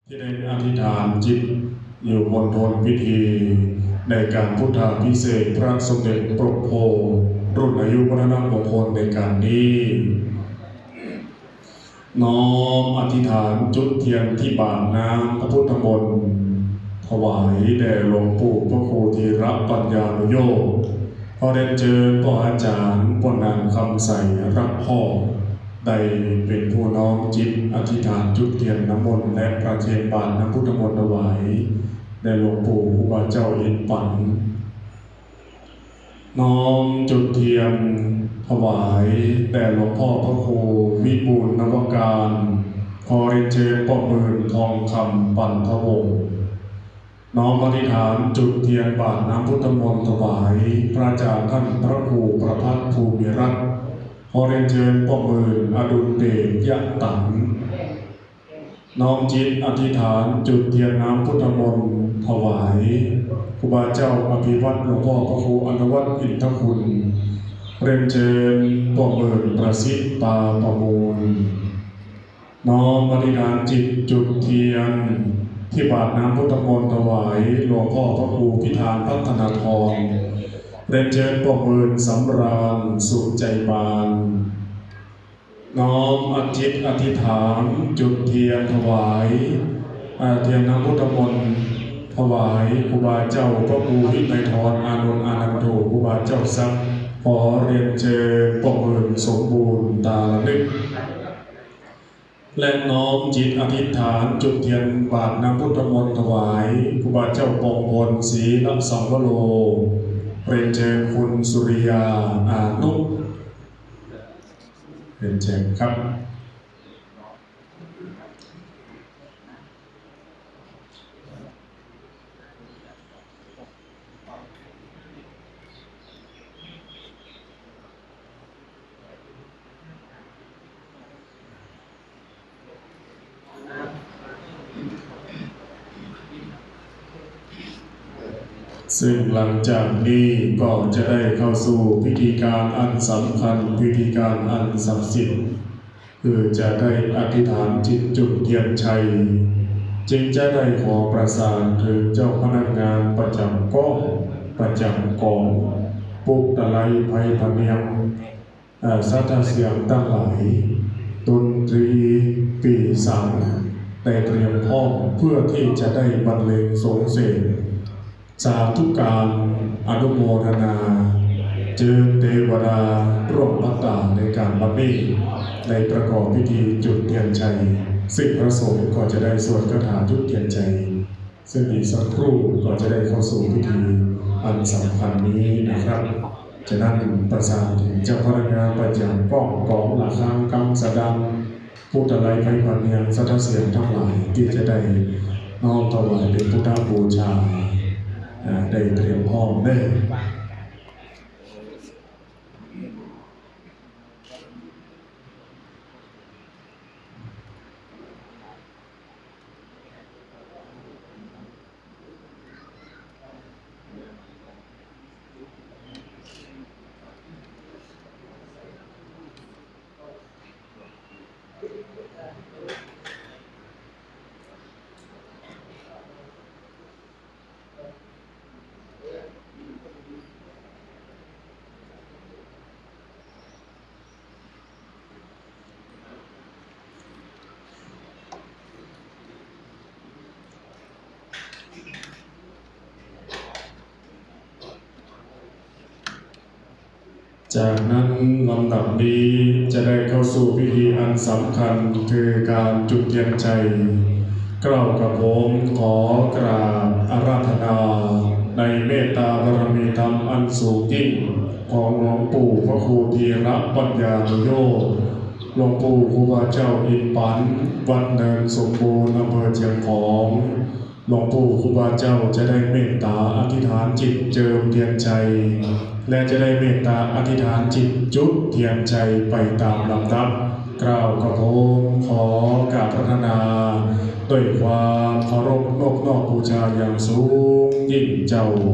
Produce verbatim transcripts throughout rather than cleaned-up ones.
ที่ได้อธิษฐานจิตอยู่มณฑลพิธีในการพุทธาภิเษกพระสมเด็จปกโพรุ่นอายุวัฒนมงคลในการนี้ น้อมอธิษฐานจุดเทียนที่บาทน้ำพระพุทธมนต์ ถวายแด่หลวงปู่พระครูธีระปัญญานุโยค ขอเรียนเชิญพ่ออาจารย์ พ่อนางคำใส รักพ่อ ได้เป็นผู้น้อมจิตอธิษฐานจุดเทียนน้ำมนต์และประเคนบาตรน้ำพุทธมนต์ถวายแด่หลวงปู่ครูบาเจ้าอินปัน น้อมจุดเทียนถวายแด่หลวงพ่อพระครูวิบูลย์นวการ ขอเรียนเชิญพ่อหมื่นทองคำปันทวงศ์ น้อมอธิษฐานจุดเทียนบาตรน้ำพุทธมนต์ถวายพระอาจารย์ท่านพระครูประภัสภูมิรัตน์ ขอเรียนเชิญพ่อหมื่นอดุลเดชยะตัง น้อมจิตอธิษฐานจุดเทียนน้ำพุทธมนต์ถวายครูบาเจ้าอภิวัตรหลวงพ่อพระครูอนุวัตรอินทคุณ เรียนเชิญพ่อหมื่นประสิทธิ์ปาประมูล น้อมอธิษฐานจิตจุดเทียนที่บาตรน้ำพุทธมนต์ถวายหลวงพ่อพระครูพิธานพัฒนาธร เรียนเชิญพ่อหมื่นสำราญสุใจบาน น้อมอธิษอธิษฐานจุดเทียนถวายอ่าเทียนน้ำพุทธมนต์ถวายครูบาเจ้าพระครูวิไนยทรอานนท์อานันโทครูบาเจ้าทรัพย์ ขอเรียนเชิญพ่อหมื่นสมบูรณ์ตาละนึก และน้อมจิตอธิษฐานจุดเทียนบาตรน้ำพุทธมนต์ถวายครูบาเจ้าปองพลศรีละสังวโร เรียนเชิญคุณสุริยาอานุ เรียนเชิญครับ ซึ่งหลังจากนี้ก็จะได้เข้าสู่พิธีการอันสำคัญ พิธีการอันศักดิ์สิทธิ์ คือจะได้อธิษฐานจิตจุดเทียนชัย จึงจะได้ขอประสานถึงเจ้าพนักงานประจำกอง ประจำกอง ปุตตะไลไพพเนียม เอ่อ สัตว์เสียงทั้งหลาย ดนตรีปีสามได้เตรียมพร้อมเพื่อที่จะได้บรรเลงสรรเสริญ สาธุการอนุโมทนา เจิญเตวดาร่วมพัตตาในการบัดนี้ ในประกอบพิธีจุดเทียนชัย ซึ่งพระสงฆ์ก็จะได้สวดคาถาจุดเทียนชัย ซึ่งอีกสักครู่ก็จะได้เข้าสู่พิธีอันสำคัญนี้นะครับ ฉะนั้นประสานถึงเจ้าพนักงานประจำกอง กองระฆัง กำสะดัง ปุตตะไลไพพเนียม สัตว์เสียงทั้งหลายที่จะได้น้อมถวายเป็นพุทธบูชา อ่า ได้เตรียมพร้อมเด้อ จากนั้นลำดับนี้จะได้เข้าสู่พิธีอันสำคัญ คือการจุดเทียนชัย เกล้ากระผมขอกราบอาราธนาในเมตตาบารมีธรรมอันสูงยิ่งของหลวงปู่พระครูธีระปัญญานุโยค หลวงปู่ครูบาเจ้าอินปัน วัดเนินสมบูรณ์ อำเภอเชียงของ หลวงปู่ครูบาเจ้าจะได้เมตตาอธิษฐานจิตเจิมเทียนชัย และจะได้เมตตาอธิษฐานจิตจุดเทียนชัยไปตามลำดับ เกล้ากระผมขอกราบอาราธนาด้วยความเคารพนอบน้อมบูชาอย่างสูงยิ่งเจ้า ข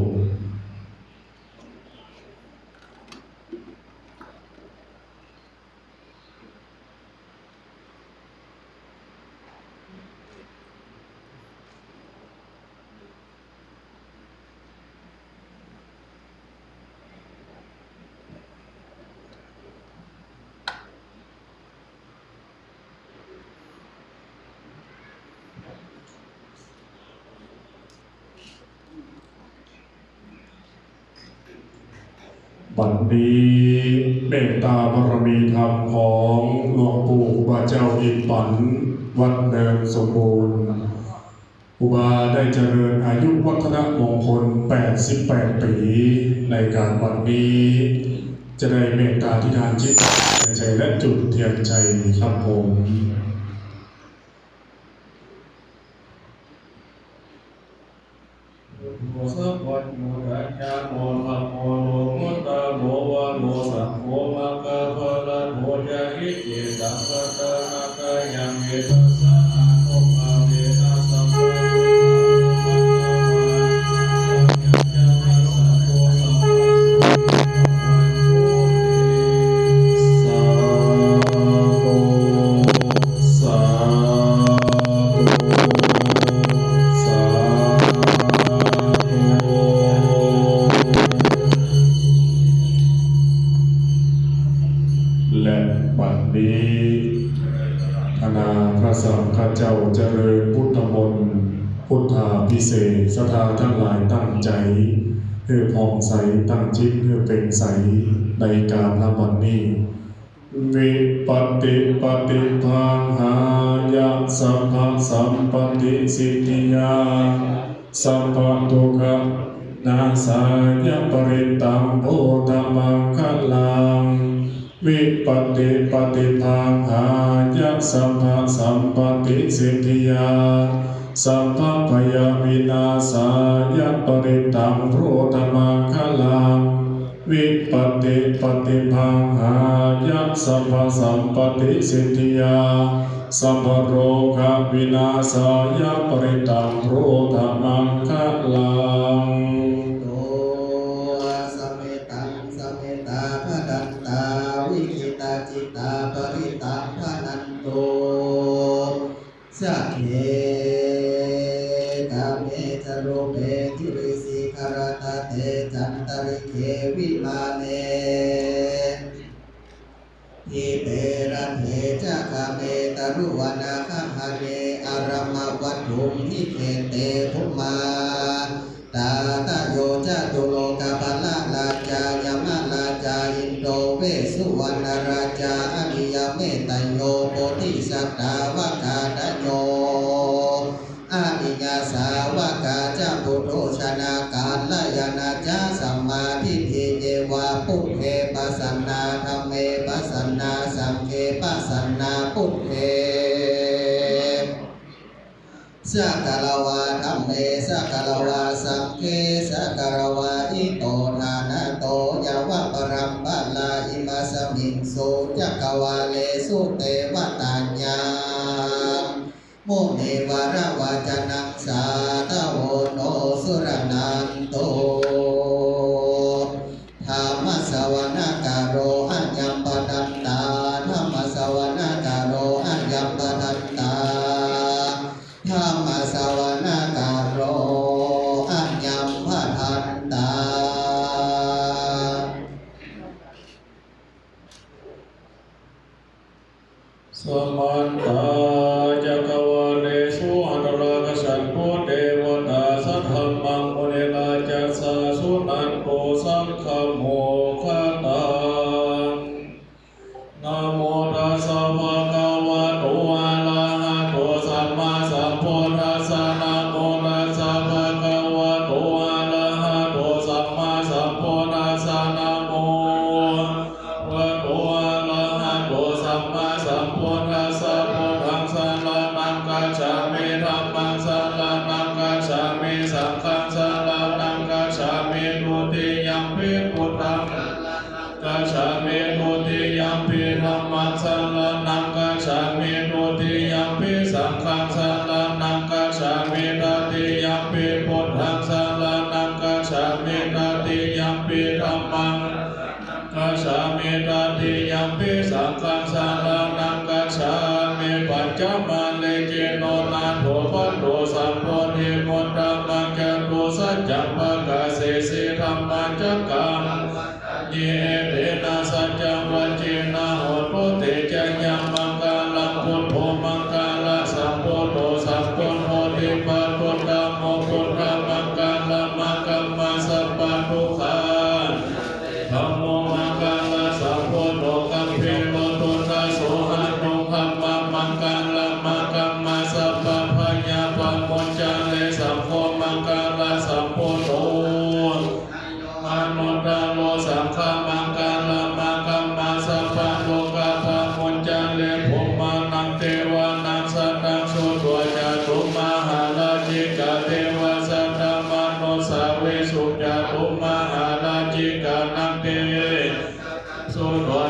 บัดนี้เมตตาบารมีธรรมของหลวงปู่ครูบาเจ้าอินปัน วัดเนินสมบูรณ์ ครูบาได้เจริญอายุวัฒนมงคล แปดสิบแปด ปี ในการวันนี้ จะได้เมตตาอธิษฐานจิตเทียนชัยและจุดเทียนชัยครับผม Buddho sabbaññutañāṇo dhammo lokuttaro varo saṅgho maggaphalaṭṭho ca iccettaṃ patthanattayamhi tassa ānubhāvena sabbadukkhamogakhaṇaṃ ca tassa ānubhāvena sabbasotthiṃ bhavantu te. Sādhu, sādhu, sādhu. และบัดนี้ คณะพระสังฆเจ้าเจริญพุทธมนต์ พุทธาภิเษก ศรัทธาทั้งหลายตั้งใจ ให้ผ่องใส ตั้งจิตให้เปล่งใส ในการละบัดนี้ Vipattipaṭibāhāya sabbasampattisiddhiyā sabbadukkhavināsāya parittaṃ brūtha maṅgalaṃ. Vipattipaṭibāhāya sabbasampattisiddhiyā sabbabhayavināsāya parittaṃ brūtha maṅgalaṃ. Vipattipaṭibāhāya sabbasampattisiddhiyā sabbarogavināsāya parittaṃ brūtha maṅgalaṃ. To sametaṃ sametā bhadantā, vijitacittā parittaṃ bhaṇantu. Sagge kāme ca rūpe girisikharataṭe cantalikkhe vimāne, dīpe raṭṭhe ca gāme taruvanagahane aramavatthumhi khette, bhummā tadayo catulokapālā rājā yamarājā indo vessuvaṇṇarājā ariyametteyyo bodhisattāva āgatāyo ariyasāvakā ca puthujjanā kalyāṇā ca sammādiṭṭhi ye vā buddhe pasannā dhamme pasannā saṅghe pasannā buddhe sakkāravā dhamme sakkāravā saṅghe sakkāravā ito ṭhānato yāva paramparā imasmiṃ su cakkavāḷesu devatā yaṃ munivaravacanaṃ sādhavo no suṇantu. Dhammassavanakālo ayambhadantā. Dhammassavanakālo ayambhadantā. Dhammassavanakālo ayambhadantā. Samantā cakkavāḷesu atrāgacchantu devatā saddhammaṃ munirājassa suṇantu saggamokkhadaṃ. Namo tassa bhagavato arahato sammāsambuddhassa. Namo tassa bhagavato arahato sammāsambuddhassa. Namo bhagavato arahato sammāsambuddhassa. Buddhaṃ saraṇaṃ gacchāmi. Dhammaṃ saraṇaṃ gacchāmi. Saṅghaṃ saraṇaṃ gacchāmi. Dutiyampi buddhaṃ gacchāmi. Dutiyampi dhammaṃ saraṇaṃ gacchāmi. Dutiyampi saṅghaṃ saraṇaṃ gacchāmi. Tatiyampi buddhaṃ saraṇaṃ gacchāmi. Tatiyampi dhammaṃ gacchāmi. Tatiyampi saṅghaṃ saraṇaṃ gacchāmi. Pañcamattarikino nātho patto sambodhimuttamaṃ catūsaccaṃ pakāsesi dhammacakkaṃ. Etena saccavajjena hotu te jayamaṅgalaṃ. Buddho maṅgalasambuddho sabbabuddhānaṃ buddhāttamo buddhamaṅgalam. Akamma sabbadukkhā dhammo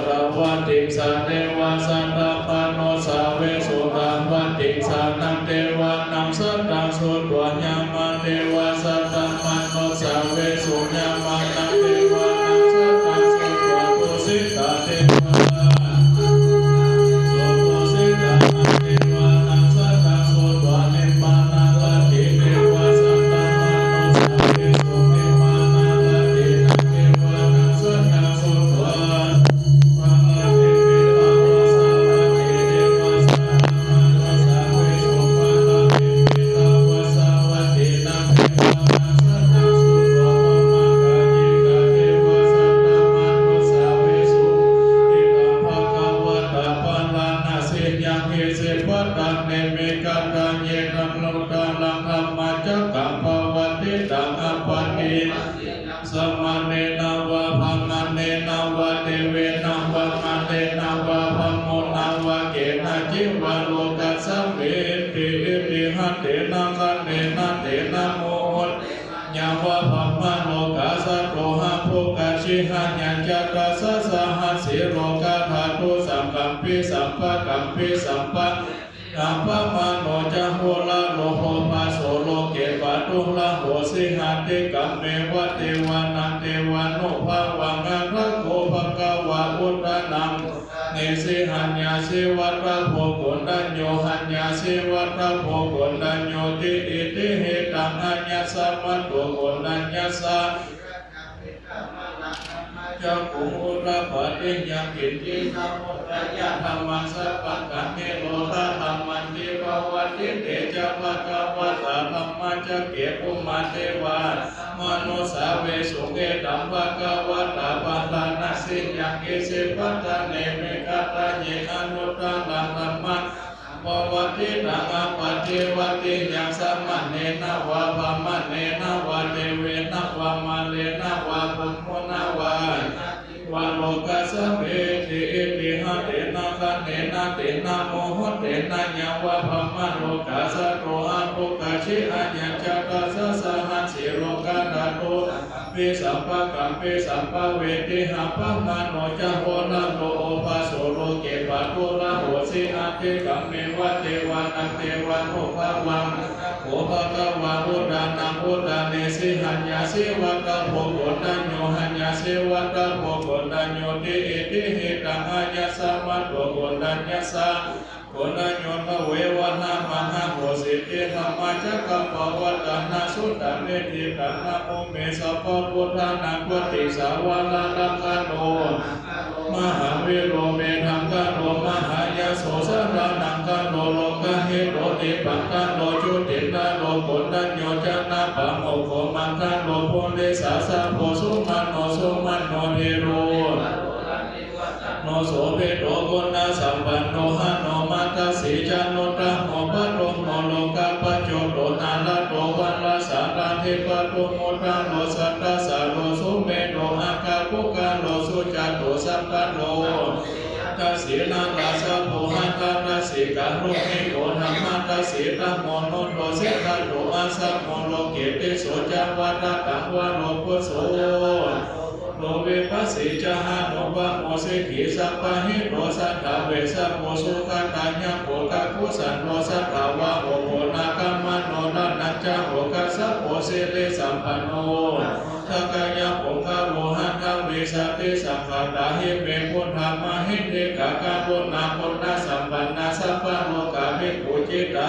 Tāvatiṃsā devā saddamanussāvesuṃ. Tāvatiṃsānaṃ devānaṃ saddaṃ sutvā yāmā devā saddamanussāvesuṃ. Yāmānaṃ devānaṃ saddaṃ sutvā tusitā devā Samaṇena vā brāhmaṇena vā devena vā mārena vā brahmunā vā kenaci vā lokasminti. Itiha tena khaṇena tena muhuttena yāva brahmalokā saddo abbhuggacchi. Ayañca dasasahassī lokadhātu saṅkampi sampakampi sampa appamāṇo ca oḷāro obhāso loke pāturahosi. Atikkammeva devānaṃ devānubhāvaṃ. Atha kho bhagavā udānaṃ bhagaññesi: Haññāsi vata bho koṇḍañño, haññāsi vata bho koṇḍaññoti. Itihidaṃ āyasmato koṇḍaññassa cakkhuṃ udapādi: yaṅkiñci samudayadhammaṃ sabbaṃ khanti lokadhammanti. Pavattite ca bhagavatā dhammacakke bhummā devā samanussāvesuṃ. Etaṃ bhagavatā bārāṇasiyaṃ isipatane migadāye anuttaraṃ dhammacakkaṃ pavattitaṃ appaṭivattiyaṃ samaṇena vā brāhmaṇena vā devena vā mārena vā brahmunā vā kenaci vā lokasminti. Itiha tena khaṇena tena muhuttena yāva brahmalokā saddo abbhuggacchi. Ayañca dasasahassī lokadhātu saṅkampi sampakampi sampavedhi: appamāṇo ca oḷāro obhāso loke pāturahosi. Atikkammeva devānaṃ devānubhāvaṃ. Atha kho bhagavā udānaṃ udānesi: Haññāsi vata bho koṇḍañño, haññāsi vata bho koṇḍaññoti. Itihidaṃ āyasmato koṇḍaññassa koṇḍañño tveva nāmaṃ ahosīti dhammacakkaṃ pavattana. Suṇāme tiṇṇannamo me sabbabuddhānaṃ paṭisavādālaṅkaro mahāvīro medhākaro mahāyaso saraṇaṅkaro lokahito dīpaṅkaro jutiṅkaro koṇḍañño janapāmokho maṅgalo purisadammasārathi sumano sumano dhīro no sobhito guṇasampanno hanumatasi januttamo paṭhamulo kapajjoto nārado varasārathi paṭhamuttaro sattasāro sumedho akkhapuggallo sujāto saṅkharo dasi narāsabho atthadasi kāruṇiko dhammadasi tamonudo siddhato asammūḷho kītiso ca vadataṃ varo buddho lovipassī ca hanupamo sikhī sabbahito satthavessabhū sukhātañāpo kakusandho satthavāho koṇāgamano raṇañjaho kassapo sirisampanno moggallāno puggalā aṭṭhavīsati saṅkhātā ime buddhā mahiddhikā karuṇāguṇasampannā sabbalokā bhikkhū cittā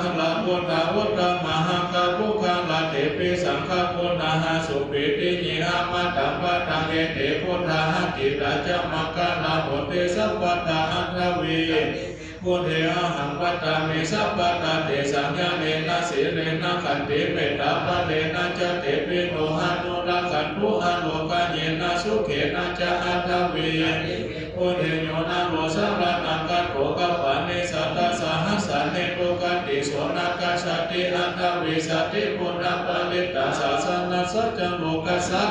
ārā buddhā uttamaṅgapuggalā tepi saṅghaguṇā asupaṭiviññā amataṃ padaṃ. Ete buddhā atītā ca maṅgalā honti sabbadā aṭṭhavīsati buddhe ahaṃ vandāmi sabbadā tesaṃ ñāṇena sīlena khantimettābalena ca tepi no anurakkhantu ārogāyena sukhena ca aṭṭhavīsati buddhe yo naro saraṇaṃ gato kappāni sattasahassāni duggatiso na kassati aṭṭhavīsati buddhaparittā sāsanassa ca lokassa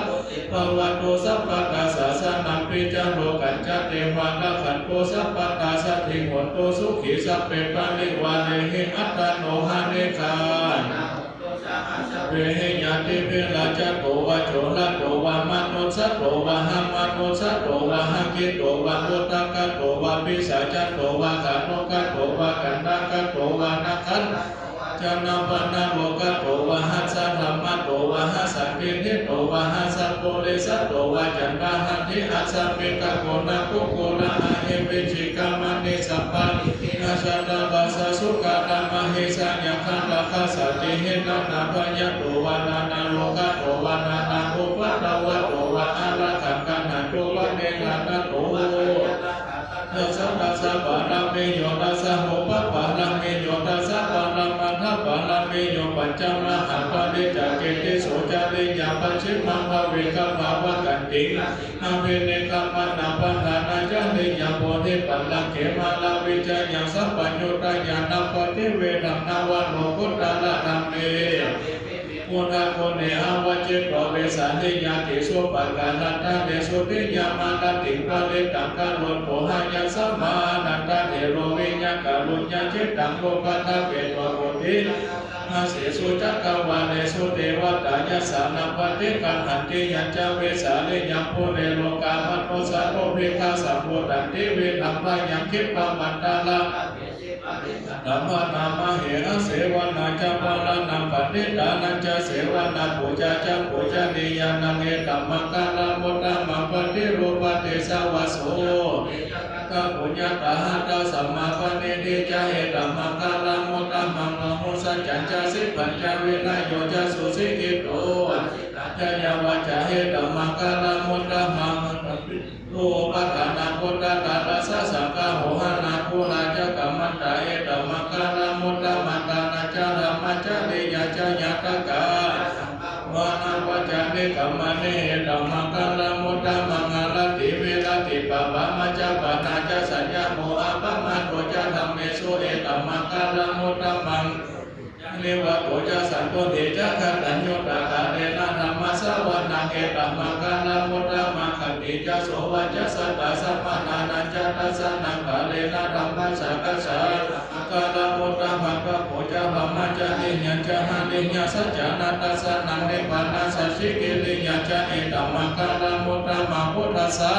bhavatu sabbadā sāsanampi ca lokañca devā rakkhantu sabbadā saddhiṃ hontu sukhī sabbe parivārehi attāno anekā sabbehi ñātibhi, rājato vā corato vā manussato vā amanussato vā aggito vā udakato vā pisācato vā khāṇukato vā kaṇṭakato vā nakkhattato vā janapadarogato vā asaddhammato vā asandiṭṭhito vā asappurisato vā caṇḍahatthi-assamigagoṇakukkura-ahi-vicchika-maṇisappa-rājā-satrapā-saha sukā-dāma-he-sā-yakkhā-rakkhasādīhi nānābhayato vā nānārogato vā nānāupaddavato vā ārakkhaṃ gaṇhantu paṇṇiraṃ. Tato āyatagāthā dasadasappāramīyo dasabhuppapāramīyo dasaparamatthapāramīyo pañcamahāpariccāge tisso cariyā pacchimabbhave gabbhāvakkantiṃ abhinikkhamanaṃ padhānacariyaṃ bodhipallaṅke māravijayaṃ sabbaññutañāṇappaṭivedhaṃ navalokuttaradhamme buddhaguṇe āvajjitvā vesāliyā tīsu pākārantaresu tiyāmarattiṃ parittaṃ karonto āyasmā ānandatthero viya kāruññacittaṃ upaṭṭhapetvā koṭi āsesu cakkavāḷesu devatā yassāṇaṃ paṭiggaṇhanti yañca vesāliyaṃ pure rogāmanussadubbhikkhasambhūtantividhaṃ bhayaṃ khippamantara dhammānamāhe. Asevanā ca bālānaṃ paṇḍitānañca sevanā pūjā ca pūjanīyānaṃ etammaṅgalamuttamaṃ. Paṭirūpadesavāso puññatā attasammāpaṇidhi ca etammaṅgalamuttamaṃ. Bāhusaccañca sippañca vinayo ca susikkhito ca yā vācā etammaṅgalamuttamaṃ. Upaṭṭhānaṃ puttadārassa saṅgaho anākulā ca kammantā etammaṅgalamuttamaṃ. Dānañca dhammacariyā ca ñātakā anavajjāni kammāni etammaṅgalamuttamaṃ. Āratī viratī pāpā majjapānā ca saññamo appamādo ca dhammesu etammaṅgalamuttamaṃ. Nivāto ca santuṭṭhī ca kataññutā kālena dhammassavanaṃ etammaṅgalamuttamaṃ. Khantī ca sovacassatā samaṇānañca dassanaṃ kālena dhammasākacchā etammaṅgalamuttamaṃ. Tapo ca brahmacariyañca ariyasaccāna dassanaṃ nibbānasacchikiriyā ca etammaṅgalamuttamaṃ. Phuṭṭhassa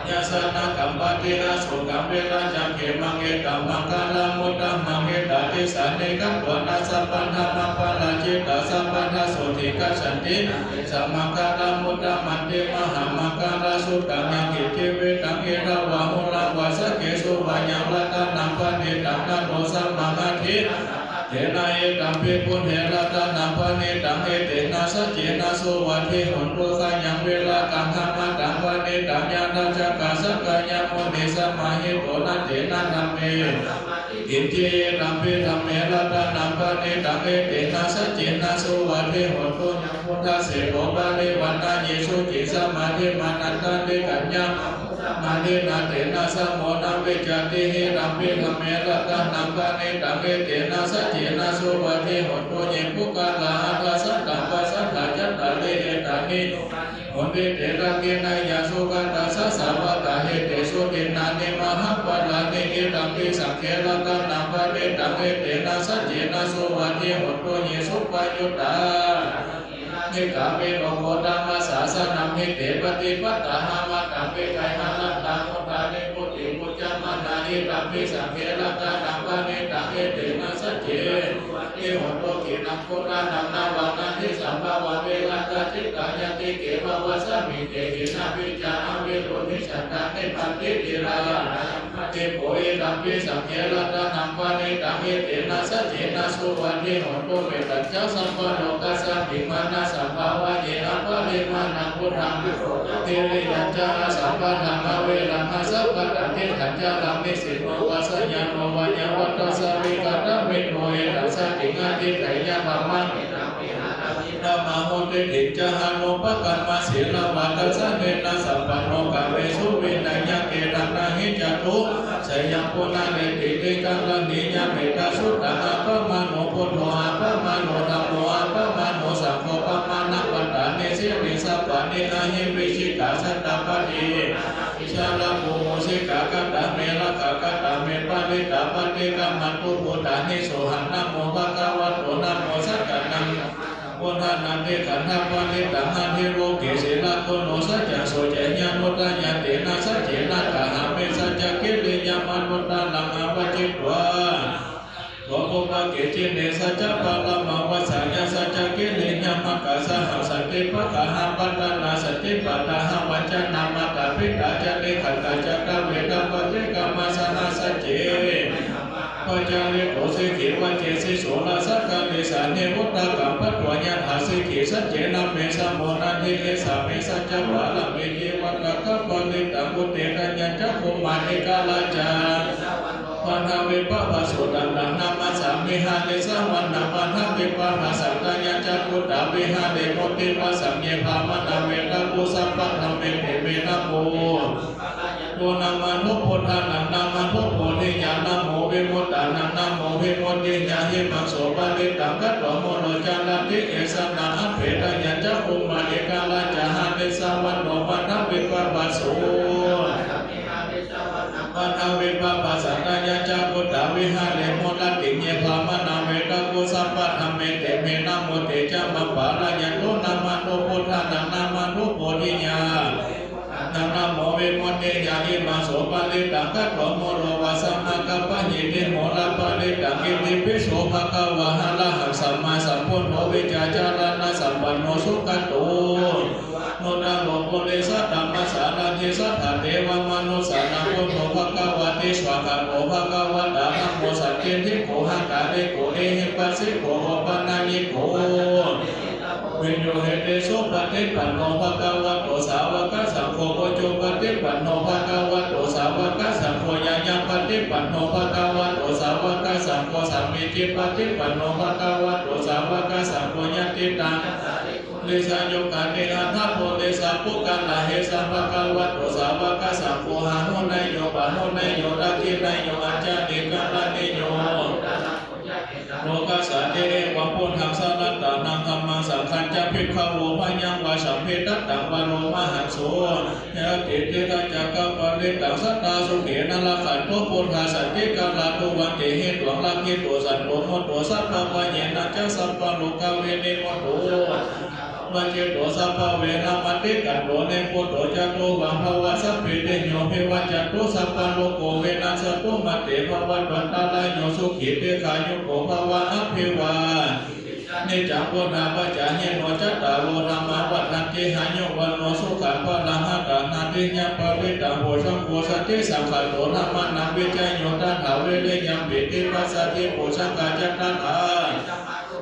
yassa na kampati asokaṃ virajaṃ khemaṃ etammaṅgalamuttamaṃ. Etādisāni katvāna sabbatthamaparājitā sabbattha sotthiṃ gacchanti etammaṅgalamuttamanti. Mahāmaṅgalasuttaṃ. Yaṅkiñci vittaṃ idha vā huraṃ vā saggesu vā yaṃ ratanaṃ paṇītaṃ na no samaṃ atthi tena idampi buddhe ratanaṃ paṇītaṃ etena saccena suvatthi hotu. Khayaṃ virāgaṃ amataṃ paṇītaṃ yadajjhagā sakyamunī samāhito na tena dhamme kiñci idampi dhamme ratanaṃ paṇītaṃ etena saccena suvatthi hotu. Yaṃ buddhaseṭṭho parivaṇṇayī suciṃ samādhimānantarikaññamā samādhinā tena samo na vijjati idampi dhamme ratanaṃ paṇītaṃ etena saccena suvatthi hotu. Ye puggalā aṭṭha sataṃ pasaṭṭhā cattāri etāni yugāni honti te dakkhiṇeyyā sugatassa sāvakā etesu dinnāni mahapphalāni idampi saṅghe ratanaṃ paṇītaṃ etena saccena suvatthi hotu. Ye suppayuttā gāmino gotamasāsanamhi te pattipattā amataṃ vigayha laddhā mudhā nibbutiṃ bhuñjamānā idampi saṅghe ratanaṃ paṇītaṃ etena saccena suvatthi hotu. Khīṇaṃ purāṇaṃ navaṃ natthi sambhavaṃ virattacittāyatike bhavasmiṃ te khīṇabījā aviruḷhichandā nibbanti dhīrā yathāyam padīpo idampi saṅghe ratanaṃ paṇītaṃ etena saccena suvatthi hotu. Mettañca sabbalokasmiṃ mānasambhāvaye aparimāṇaṃ uddhaṃ adho ca tiriyañca asambādhaṃ averaṃ asapattaṃ. Tiṭṭhañcaraṃ nisinno vā sayāno vā yāvatassa vigatamiddho etaṃ satiṃ adhiṭṭheyya brahmametaṃ vihāraṃ idhamāhu. Diṭṭhiñca anupagamma sīlavā dassanena sampanno kāmesu vineyya gedhaṃ na hi jātavaseyyaṃ punaretīti. Karaṇīyam ettasuttaṃ. Appamāṇo buddho appamāṇo dhammo appamāṇo saṅgho pamāṇavantāni sirīsa sabbāni ahi vicchikā satapadī, nānāviddhā lāhū mūsikā, katā me rakkhā katā me parittā, paṭikkamantu bhūtāni sohaṃ namo bhagavato. Namo sattannaṃ buddhānaṃ tikkhandhaparittaṃ, nandiroke sīlaguṇo saccaṃ, soceyyanuddayantena saccena, gahāmi saccakiriyamanuttaraṃ, avajitvā buddhake jinne saccaparamavassāya, saccakiriyamakkhasahassati, pāpaggahaṃ paṭhānassati, pāpaggahaṃ vañcanā, mātā pitā ca nikkhantā, jātaveda paṭikkama. Saha sacce pacārito sikhī vajesi soḷasa karīsāni, udakaṃ patvā yathā sikhī, saccena me samo natthi, esā me saccapāramī, cevātakaṃ parittaṃ, udetayañca bhummā ekarājā, paṭhavippabhāso. Taṃ taṃ namassāmi harissavaṇṇaṃ paṭhavippabhāsaṃ, tayajja guttā viharemu divasaṃ, ye brāhmaṇā vedagu sabbadhamme, te me namo namatthu buddhānaṃ, namatthu bodhiyā, namo vimuttānaṃ, namo vimuttiyā. Imaṃ so parittaṃ katvā moro carati esanā, abbhedāya ca bhummā ekarājā, harissavaṇṇo paṭhavippabhāso, paṭhavippabhāsaṃ, tayajja guttā viharemu rattiṃ, ye brāhmaṇā vedagu sabbadhamme, te me namo. Te ca maṃ pālayantu, namatthu buddhānaṃ, namatthu bodhiyā, namo vimuttiyā. Imaṃ so parittaṃ katvā moro vāsamakappayīti, moraparittaṃ. Itipi so bhagavā arahaṃ sammāsambuddho, vijjācaraṇasampanno sugato anuttaro purisadammasārathi satthā devamanussānaṃ buddho bhagavāti. Svākkhāto bhagavatā dhammo sandiṭṭhiko akāliko ehipassiko opanayiko viññūhīti. Supaṭipanno bhagavato sāvakasaṅgho, ujupaṭipanno bhagavato sāvakasaṅgho, ñāyapaṭipanno bhagavato sāvakasaṅgho, sāmīcipaṭipanno bhagavato sāvakasaṅgho, yadidaṃ cattāri purisayugāni aṭṭha purisapuggalā, esa bhagavato sāvakasaṅgho, āhuneyyo pāhuneyyo dakkhiṇeyyo añjalikaraṇīyo lokassa. Evaṃ buddhaṃ saraṇaṃ dhammaṃ saṅghañca bhikkhavo, bhayaṃ vā sambhitattaṃ vā lomahaṃso nayhāti. Tiṇṇañcakkhaparittaṃ, sadā sukhena rakkhantu buddhā santikaratthu, vandehi tvaṃ rakkhitvā santo mutto, sabbabhayena ca sabbarogavinimutto, vajjito sabbaveramatikkanto, nibbuto ca tuvaṃ bhava. Sabbītiyo vivajjantu, sabbarogo vinassatu, mā te bhavatvantarāyo, sukhī dīghāyuko bhava. Abhivādanasīlissa niccaṃ vuḍḍhāpacāyino, cattāro dhammā vaḍḍhanti, āyu vaṇṇo sukhaṃ balaṃ. Aṭṭhānaṃ dinnānaṃ parittaṃ, bojjhaṅgo satisaṅkhāto, dhammānaṃ vicayo tathā, viriyampīti passaddhi bojjhaṅgā ca tathā.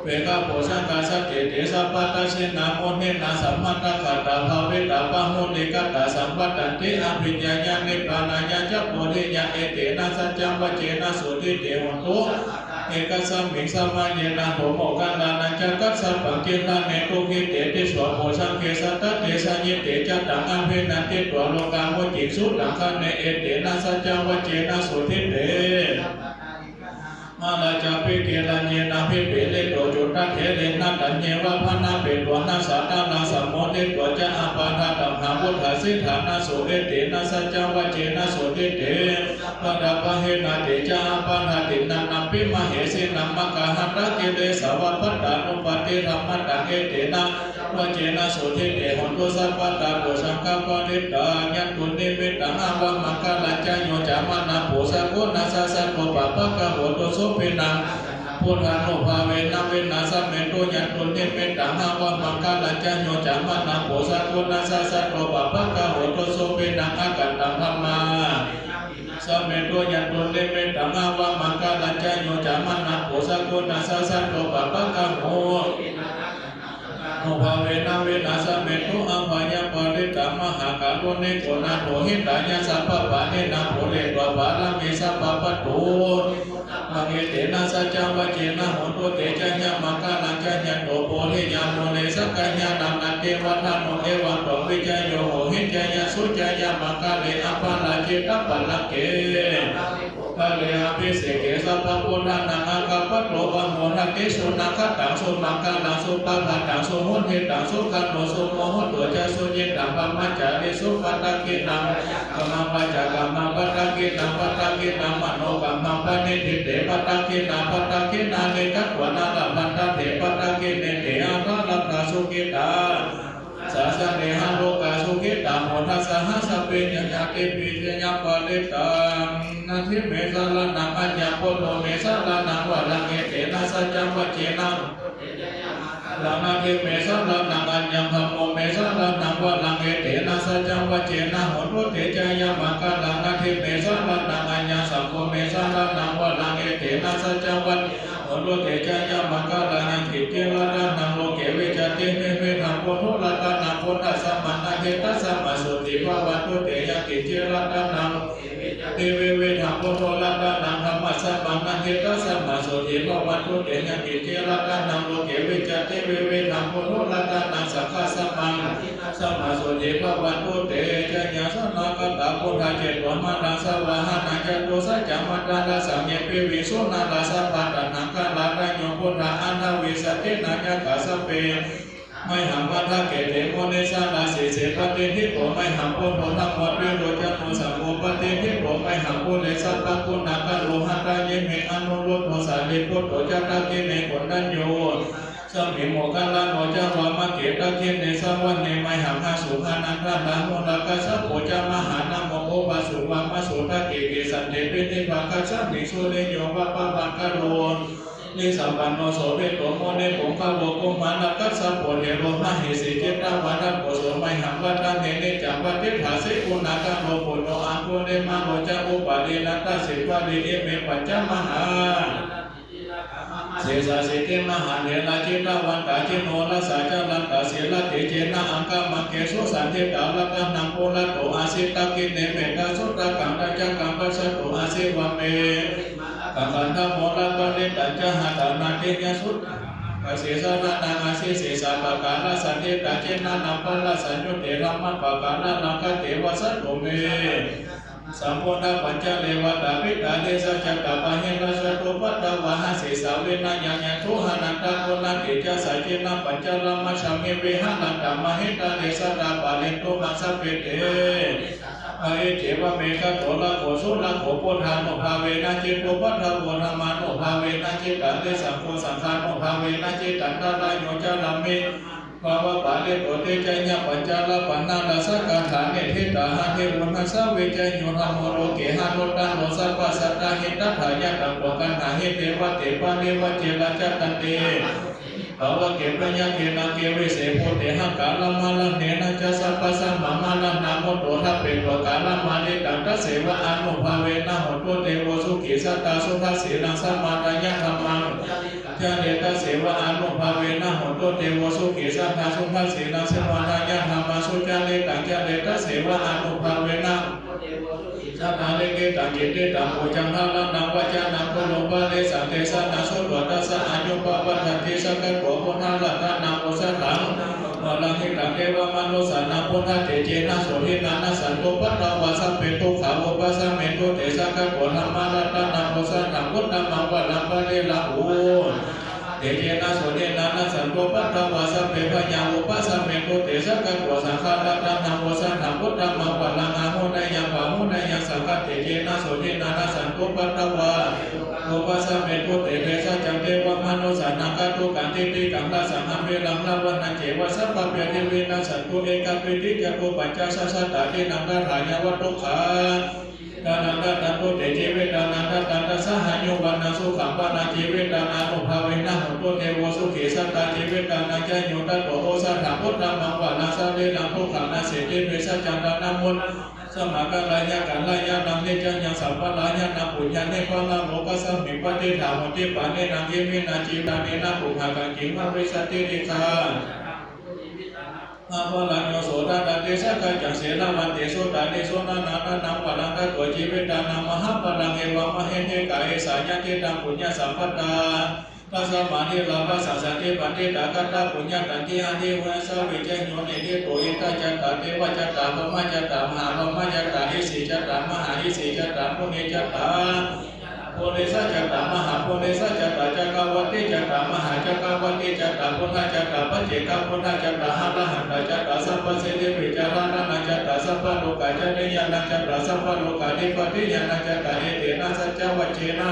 Upekkhabojjhaṅgā sattete sabbadassinā, muninā sammadakkhātā bhāvitā bahulīkatā, saṃvattanti abhiññāya nibbānāya ca bodhiyā. Etena saccavajjena sotthi te hotu sabbadā, ekasmiṃ samaye nātho moggallānañca kassapaṃ, gilāne dukkhite disvā bojjhaṅge satta desayi. Te ca taṃ abhinanditvā rogā mucciṃsu taṅkhaṇe, etena saccavajjena sotthi te sabbadā, nibbānāya mārā ca piggilaññenābhipīḷito cundattherena, taññeva bhaṇāpetvā nāsātaraṃ, sammoditvā ca ābādhā tamhā vuṭṭhāsi ṭhānaso. Etena saccavajjena sotthi te sabbadā pahīnā. Te ca ābādhā tiṇṇannampi mahesinaṃ, maggāhatakilesāva pattānuppattidhammataṃ, etena saccavajjena sotthi te hotu sabbadā. Bojjhaṅgā parittaṃ, yaṃ dunnimittaṃ avamaṅgalañca, yo cāmanāpo sakuṇassa saddo, pāpaggaho dussupinaṃ akantaṃ, buddhānubhāvena vināsamentu. Yaṃ dunnimittaṃ avamaṅgalañca, yo cāmanāpo sakuṇassa saddo, pāpaggaho dussupinaṃ akantaṃ, dhammā samentu. Yaṃ dunnimittaṃ avamaṅgalañca, yo cāmanāpo sakuṇassa saddo, pāpaggaho nubhāvena vināsamentu. Abhayaṃ parittaṃ, mahākāruṇiko nātho, hitāya sabbapāṇinaṃ, pūretvā pāramī sabbā, patto sambodhimuttamaṃ, etena saccavajjena hotu te jayamaṅgalañca. Jayanto bodhiyā mūle, sakyānaṃ nandivaḍḍhano, evaṃ tvaṃ vijayo hohi, jayassu jayamaṅgale, aparājitapallaṅke Jitapallaṅke puggalabhiseke sabbabuddhānaṃ aggappatto pamodati. Sunakkhattaṃ sumaṅgalaṃ supabhātaṃ suhuṭṭhitaṃ sukhaṇo sumuhutto ca suyiṭṭhaṃ brahmacārisu. Padakkhiṇaṃ kāyakammaṃ vācākammaṃ padakkhiṇaṃ padakkhiṇaṃ manokammaṃ paṇidhī te padakkhiṇā padakkhiṇāni katvāna labhantatthe padakkhiṇe. Te atthaladdhā sukhitā sāsane ha lokā sukhitā hotha saha sabbehi ñātibhi. Jayamaṅgale. Natthi me saraṇaṃ aññaṃ buddho me saraṇaṃ varaṃ etena saccavajjena. Natthi me saraṇaṃ aññaṃ dhammo me saraṇaṃ varaṃ etena saccavajjena hotu te jayamaṅgalaṃ. Natthi me saraṇaṃ aññaṃ saṅgho me saraṇaṃ varaṃ etena saccavajjena hotu te jayamaṅgalaṃ. Yaṅkiñci ratanaṃ loke vijjati vividhaṃ puthu ratanaṃ buddhasamaṃ na hi tasmā sotthī bhavantu te. Yaṅkiñci ratanaṃ loke vijjati vividhaṃ puthu ratanaṃ dhammasamaṃ na hi tasmā sotthī bhavantu te. Yaṅkiñci ratanaṃ loke vijjati vividhaṃ puthu ratanaṃ saṅghasamaṃ na hi tasmā sotthī bhavantu te. Jayāsanāgatā buddhā jetvā māraṃ savāhanaṃ catusaccāmatarasaṃ ye piviṃsu narāsabhā. Taṇhaṅkarādayo buddhā aṭṭhavīsati nāyakā sabbe mayhaṃ matthake te munissarā. Sīse patiṭṭhito mayhaṃ buddho dhammo dvilocano saṅgho patiṭṭhito mayhaṃ ure sabbaguṇākaro. Hadaye me anuruddho sārīputto ca dakkhiṇe koṇḍañño ca rājasmiṃ moggallāno ca vāmake. Dakkhiṇe savane mayhaṃ āsuṃ ānandarāhulā kassapo ca mahānāmo ubhāsuṃ vāmasotake. Kesante piṭṭhibhāgasmiṃ suriyo va pabhaṅkaro nisampanno sobhito munipuṅgavo. Kumārakassapo thero mahesī cittavādako so mayhaṃ vadane niccaṃ patiṭṭhāsi guṇākaro. Puṇṇo aṅgulimālo ca upālī nandasīvalī ime pañca mahānārāja sesāsīti mahātherā jitavantā jinorasā jalantā sīlatejena aṅgamaṅgesu saṇṭhitā. Ratanaṃ purato āsi dakkhiṇe mettasuttakaṃ dhajaggaṃ pacchato āsi vāme khandhamoraparittañca āṭānāṭiyasuttakaṃ. Ākāse chadanaṃ āsi sesā pākārasaṇṭhitā jinā nābhārasaṃyutte dhammapākāralaṅkate. Vasato me sambodhapañjare vātapittādisañjātā bāhirajjhattupaddavā. Sesā vinayaṃ yantu anantaguṇatejasā jinapañjaramajjhamhi viharantaṃ mahītale sadā pālentu maṃ sabbe te. Iccevamekato rakkho surakkho buddhānubhāvena jitupaddavo dhammānubhāvena jitārisaṅgho saṅghānubhāvena jitantarāyo ca rāme bhavapālito. Te ca yaṃ pañca rakkhaṇā rājagāthā niṭṭhitā ate uṇhassa vijayo dhammo loke anuttaro sabbasattahitatthāya. Taṃ kho gaṇhāhi devate parivajje rājadaṇḍe bhavagge byagghe nāge vise bhūte haṅkāramaraṇena ca sabbasmā maraṇā mutto ṭhapetvā kālamāritaṃ. Tasseva ānubhāvena hotu devo sukhī sadā. Suddhasīlaṃ samādāya dhammaṃ cāreti tasseva ānubhāvena hotu devo sukhī sadā. Suddhasīlaṃ samādāya dhammaṃ sucaritaṃ careti tasseva ānubhāvena sadā. Likkhitaṃ cintitaṃ pūjaṃ dhāraṇaṃ vācanaṃ gurūpade saṃdesanaṃ sutvā tassa āyu pavaḍḍhatīti. Sakkatvā buddharatanaṃ osathaṃ varaṃ hitaṃ devamanussānaṃ buddhatejena sotthinā nassantupaddavā sabbe dukkhā vūpasamentu te. Sakkatvā dhammaratanaṃ osathaṃ uttamaṃ varaṃ pariḷāhū tejena sotthinā nassantupaddavā sabbe bhayā vūpasamentu te. Sakkatvā saṅgharatanaṃ osathaṃ uttamaṃ varaṃ āhuneyyaṃ pāhuneyyaṃ saṅghatejena sotthinā nassantupaddavā vūpasamentu te. Bhesajjaṃ devamanussānaṃ gātukaṃ titikkaṃ rasaṃ averaṃ davanaṃ ceva sappāpyati vinassantu ekapeṭṭiccatu pañcasatādīnaṃ tathāya vatthu kha tānaṃ dadantu te jīvitaṃ naraṃ taṃ tassa āyu vaṇṇaṃ sukhaṃ balaṃ jīvitaṃ ānubhāvena hotu devo sukhī sadā. Jīvitānañcāyu tato osathaṃ uttamaṃ varaṃ sarīraṃ dukkhānaṃ sīti bhesajjaṃ ṭhānamuttamaṃ tasmā kālāya kalyāṇaṃ niccāya sampādāya taṃ puññaṃ nirmāyāma lokasmiṃ patiṭṭhā honti pāṇinā. Iminā jīvitānena pugghā kañci bhavissati dīghā mahapphalaṃ. Yo so dadanti sakkaccaṃ sīlavantesu tādisu naraṃ taṇhaṃ balaṃ datvā jīvitānaṃ mahapphalaṃ. Evaṃ mahessikā esa yadidaṃ puññasampadā Tasmā dīlābhasā santi paṇḍitā kataṃ puññaṃ tanti adhigameyya sabbe ca. Yo niṭṭhito ittha cattāri devā cattāri brahmā cattāri mahābrahmā cattāri isi cattāri mahāisi cattāri municattāri purisa cattāri mahāpurisa cattāri cakkavatī cattāri mahācakkavatī cattāri buddhā cattāri paccekabuddhā cattāri arahantā cattāri sabbasiddhipaccaratanaṃ cattāri sabbalokācariyaṃ cattāri sabbalokādhipatiñāṇaṃ cattāri etena saccavajjena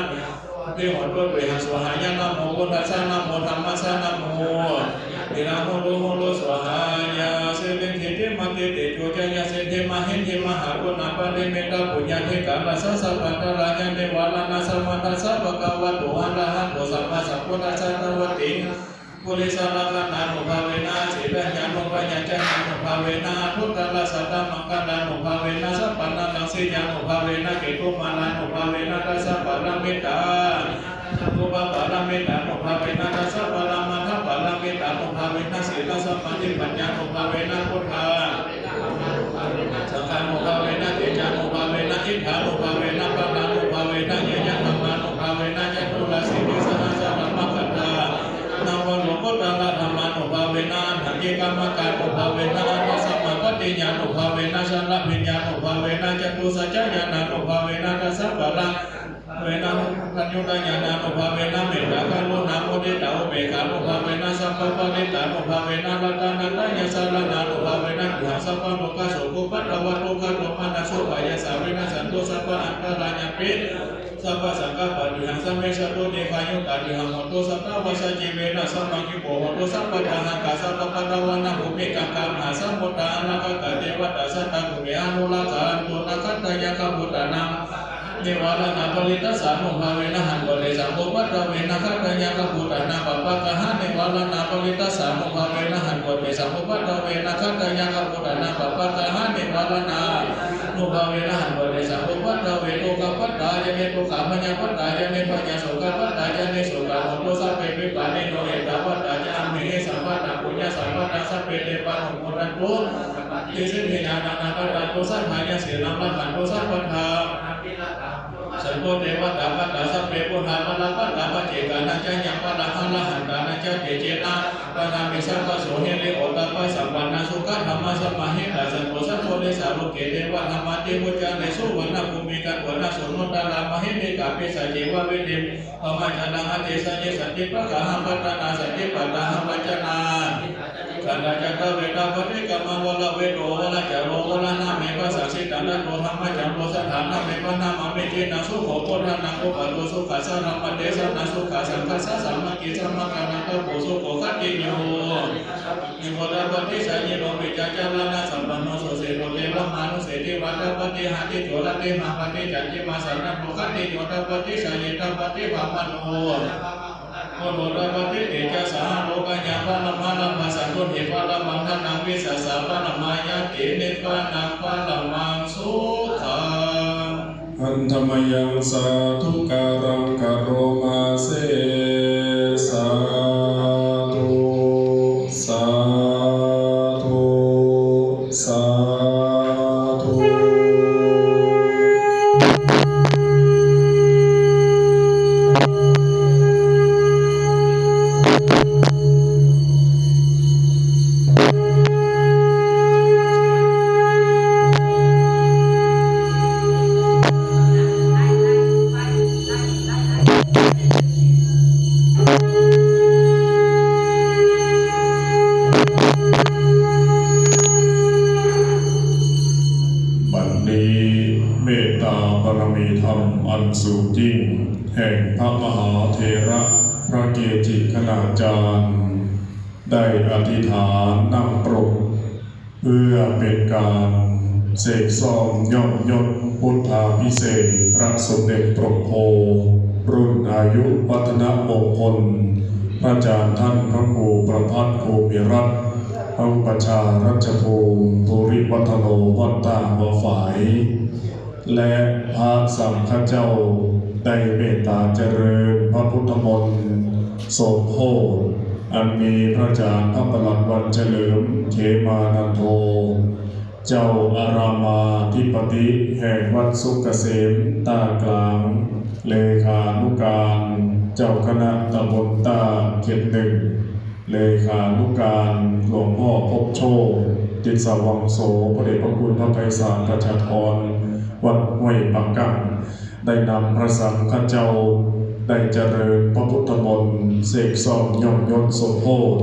vihotu te svāhāya. Namo buddhassa, namo dhammassa, namo saṅghassa. Hulu hulu svāhāya. Siridhitimatitejojayasiddhi mahiddhi mahāguṇāparimitapuññādhikārassa sabbantarāyanivāraṇasamatthassa bhagavato arahato sammāsambuddhassa dvattiṃ purisalakkhaṇānubhāvena sīlañāṇupaññāṇānubhāvena aṭṭhuttarasatamaṅgalānubhāvena sabbamalaṃ sīlyānubhāvena ketumālānubhāvena dasapāramitānubhāvena dasa paramatthapāramitānubhāvena sīlasamādhipaññānubhāvena buddha saṅghānubhāvena tejānubhāvena iddhānubhāvena balānubhāvena ñeyyadhammānubhāvena caturāsītisahassadhammakkhandhānam navalokuttaradhammānubhāvena aṭṭhaṅgikamakānubhāvena aṭṭhasamāpattiyānubhāvena chaḷabhiññānubhāvena catusaccañāṇānubhāvena dasapara vena saññutañāṇānubhāvena mettākaruṇāmuditāupekkhānubhāvena sabbaparittānubhāvena ratanattayasaraṇānubhāvena tiṇhaṃ sabbalokasokoupaddavadukkhadomanassupāyāsā vinassantu sabbaantarāyāpi sabbasaṅkappā tiṇhaṃ samijjhantu dīghāyutā tiṇhaṃ hontu satavassajīvena sammāyuko hotu sabbadā. Haṅkhā sabbapatvāna bhūmigaṅgā mahāsamuddā āḷāhakā devatā sadā kumbhīra anurakkhā anuttaraṃ gaṇhatha yakkhabhūtānaṃ nivāraṇā parittassānubhāvena hantvā tesaṃ upaddave. Nakkhattayakkhabhūtānaṃ pāpaggahanivāraṇā parittassānubhāvena hantvā tesaṃ upaddave. Nakkhattayakkhabhūtānaṃ pāpaggahanivāraṇānubhāvena hantvā tesaṃ upaddave. Dukkhappattā ca niddukkhā bhayappattā ca nibbhayā sokappattā ca nissokā hontu sabbepi pāṇino. Ettāvatā ca amhehi sambhataṃ puññasampadaṃ sabbe devānumodantu sabbasiddhiyā. Dānaṃ dadantu saddhāya sīlaṃ rakkhantu sabbadā. Santo devatāgatā sabbe buddhā balappattā paccekānañca yaṃ balaṃ arahantānañca tejena paṇāmi sabbaso. Hiriottappasampannā sukkadhammasamāhitā santo sappurisā loke devadhammāti vuccare. Suvaṇṇabhūmigato na suṇuttarā mahiddhikā pisāce va vidhimhi brahmajālaṃ adesayissanti pāpaggahaṃ. Pattanā santi pāpaggahaṃ pañca nānāni kaṭṭhāni kaṇṭhā ca dvedā paṭikkama. Varavedo varacāro varaṇā me bhāsasiddhaṃ tato dhammacararo saddhā nāme paṇamāmi. Ciraṃ sukho buddhānaṃ uppādo sukhā saddhammadesanā sukhā saṅghassa sāmaggī samaggānaṃ tapo sukho. Khattiyo virattā paṭisallino vijjācaraṇasampanno susikkhito devamānuse divā tapati hārito rattimhi paṭicca divā saṇhāhi. Khattiyo tapati jhāyī tapati brāhmaṇo tapati brāhmaṇo tapati tejasā. Ārogyā paramā lābhā santuṭṭhī paramaṃ dhanaṃ vissāsā paramā ñāti nibbānaṃ paramaṃ sukhaṃ. Handa mayaṃ sādhukāraṃ karoma se. Sādhu, sādhu, sādhu. บัดนี้เมตตาบารมีธรรมอันสูงยิ่ง แห่งพระมหาเถระพระเกจิคณาจารย์ ได้อธิษฐานนั่งปรก เพื่อเป็นการเสกซ่อมยอดยศพุทธาภิเษกพระสมเด็จปกโพ รุ่นอายุวัฒนมงคล พระอาจารย์ท่านพระครูประภัทร ภูมิรัตน์ พระอุปัชฌาย์รัชภูมิ ภูริวัฒโน วัดท่าหัวฝาย และพระสังฆเจ้าได้เมตตาเจริญพระพุทธมนต์สมโภช อันมีพระอาจารย์พระประหลัดวันเฉลิม เขมานันโท เจ้าอารามมาธิปติแห่งวัดสุกเกษมต้ากลาง เลขานุการเจ้าคณะตำบลต้าเขตหนึ่ง เลขานุการหลวงพ่อพบโชติ ติสวังโส พระเดชพระคุณพระไพศาลประชาธร วัดห้วยปากกั้ง ได้นำพระสังฆเจ้า ได้เจริญพระพุทธมนต์ เสกซ่อมย่อมยศสมโภช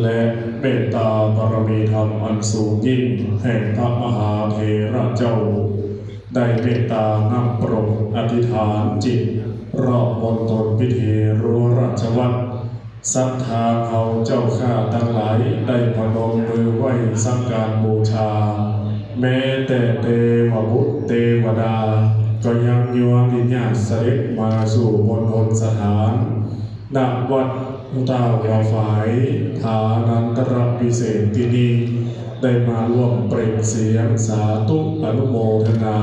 และเมตตาบารมีธรรมอันสูงยิ่งแห่งพระมหาเถระเจ้า ได้เมตตานั่งปรงอธิษฐานจิต รอบมณฑลพิธีรั้วราชวัตร ศรัทธาเฮาเจ้าข้าทั้งหลายได้พนมมือไหว้สักการบูชา แม้แต่เทวบุตรเทวดา ก็ยังยวนที่ญาติเสด็จมาสู่มณฑลสถาน ณ วัดท่าหัวฝาย ฐานันตรพิเศษกที่นี่ ได้มาร่วมเปล่งเสียงสาธุอนุโมทนา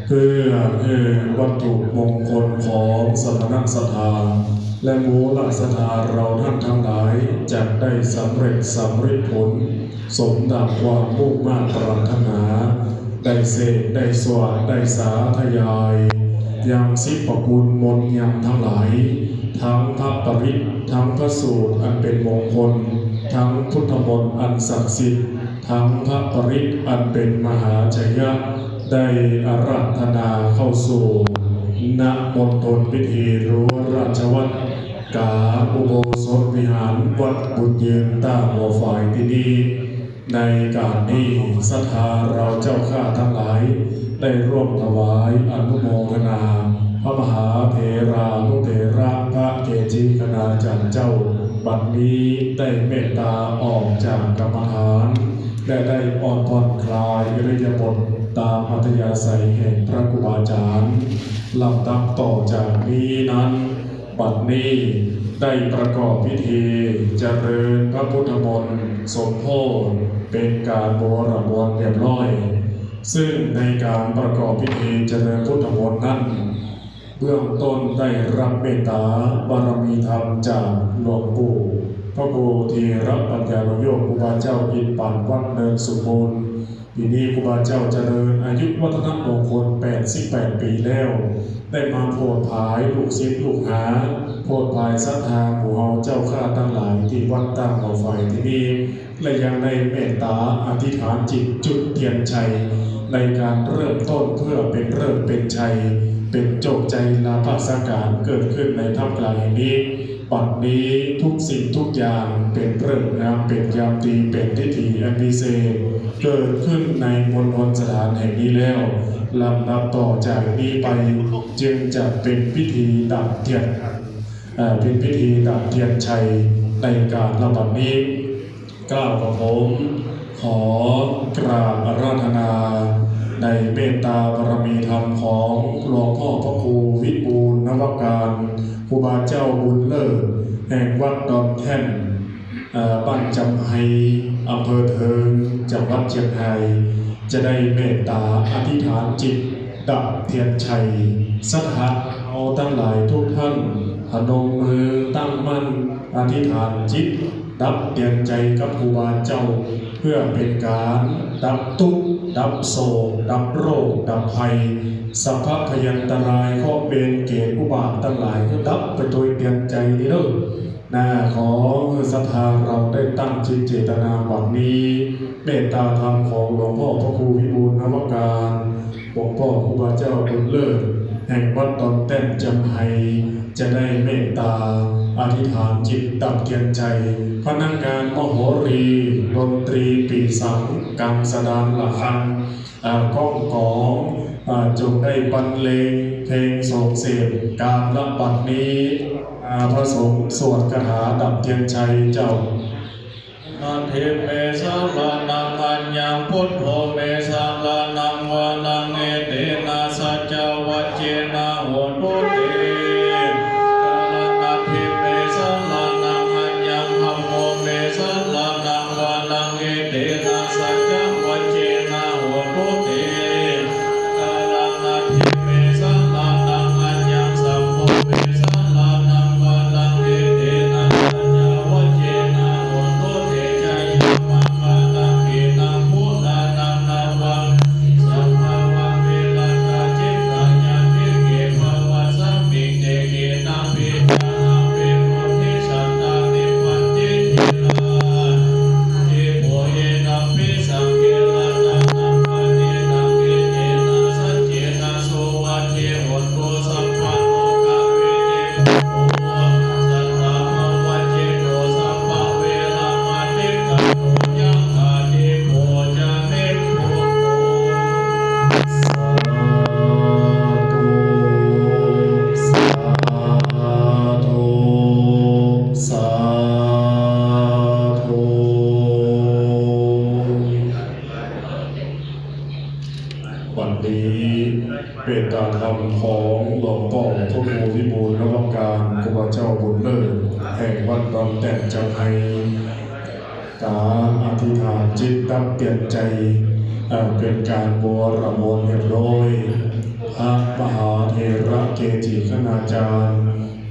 เพื่อให้วัตถุมงคลของสมณศรัทธา และมูลศรัทธาเราท่านทั้งหลาย จะได้สำเร็จสำริดผล สมดังความมุ่งมาดปรารถนา ได้เสกได้สวาดได้สาธยาย ยังสิบประคุณมนต์ยังทั้งหลาย ทั้งพระปริตร ทั้งพระสูตรอันเป็นมงคล ทั้งพุทธมนต์อันศักดิ์สิทธิ์ ทั้งพระปริตรอันเป็นมหาชัยยะ ได้อาราธนาเข้าสู่ ณ มณฑลพิธีรั้วราชวัตร กลางอุโบสถวิหารวัดบุญยืนต้าหัวฝายที่นี่ ในการนี้ศรัทธาเราเจ้าข้าทั้งหลาย ได้ร่วมถวายอนุโมทนา พระมหาเถรานุเถระพระเกจิคณาจารย์เจ้า บัดนี้ได้เมตตาออกจากกรรมฐาน และได้อดผ่อนคลายอิริยาบถตามอัธยาศัยแห่งพระครูบาอาจารย์ ลำดับต่อจากนี้นั้น บัดนี้ได้ประกอบพิธีเจริญพระพุทธมนต์สมโภชเป็นการบวรมนต์เรียบร้อย ซึ่งในการประกอบพิธีเจริญพุทธมนต์นั้น เบื้องต้นได้รับเมตตาบารมีธรรมจากหลวงปู่พระครูธีรปัญญานุโยค ครูบาเจ้าอินปันวัดเนินสุมูล ปีนี้ครูบาเจ้าเจริญอายุวัฒนมงคล แปดสิบแปด ปีแล้ว ได้มาโผดผายลูกศิษย์ลูกหา โผดผายศรัทธาหมู่เฮาเจ้าข้าทั้งหลายที่วัดต้าหัวฝายที่นี่ และยังได้เมตตาอธิษฐานจิตจุดเทียนชัย ในการเริ่มต้นเพื่อเป็นฤกษ์เป็นชัย เป็นโชคชัยลาภสการเกิดขึ้นในท่ามกลางแห่งนี้ บัดนี้ทุกสิ่งทุกอย่างเป็นฤกษ์งามเป็นยามดีเป็นทิฏฐิอันวิเศษ เกิดขึ้นในมณฑลสถานแห่งนี้แล้ว ลำดับต่อจากนี้ไปจึงจะเป็นพิธีดับเทียน เอ่อ เป็นพิธีดับเทียนชัยในการละบัดนี้ กล่าวกับผม ขอกราบอาราธนาในเมตตาบารมีธรรมของหลวงพ่อพระครูวิบูลย์นวการ ครูบาเจ้าบุญเลิศ แห่งวัดดอนแท่น เอ่อ บ้านจำไฮ อำเภอเทิง จังหวัดเชียงราย จะได้เมตตาอธิษฐานจิตดับเทียนชัย ศรัทธาเราทั้งหลายทุกท่าน พนมมือตั้งมั่นอธิษฐานจิต ดับเทียนชัยกับครูบาเจ้า เพื่อเป็นการดับทุกข์ ดับโศก ดับโรค ดับภัย สัพพะพยันตราย เคราะห์เวรเกณฑ์อุบาททั้งหลาย ก็ดับไปโดยเทียนชัยนี้เด้อ นะ ขอศรัทธาเราได้ตั้งจิตเจตนาบัดนี้ เมตตาธรรมของหลวงพ่อพระครูวิบูลย์นวการ หลวงพ่อครูบาเจ้าบุญเลิศ แห่งวัดดอนแท่นจำไฮ จะได้เมตตาอธิษฐานจิตดับเทียนชัย พนักงานมโหรี ดนตรีปี่สัง กังสดานระฆัง อ่า ก้องก๋อง อ่า จงได้บรรเลงเพลงสรรเสริญการละบัดนี้ อ่า พระสงฆ์สวดคาถาดับเทียนชัยเจ้า Natthi me saraṇaṃ aññaṃ, buddho me saraṇaṃ varaṃ, etena saccavajjena hotu te. Natthi me saraṇaṃ aññaṃ, dhammo me saraṇaṃ varaṃ, etena saccavajjena hotu te. Natthi me saraṇaṃ aññaṃ, saṅgho me saraṇaṃ varaṃ, etena saccavajjena hotu te. Jayamaṅgalaṃ. Idaṃ buddhānaṃ เมตตาธรรมของหลวงพ่อพระครูวิบูลย์นวการ ครูบาเจ้าบุญเลิศแห่งวัดดอนแต้น เจียงไฮ้ กาอธิษฐานจิตตับเปลี่ยนใจ เอ่อ เป็นการบวรมนต์เรียบร้อย พระมหาเถระเกจิคณาจารย์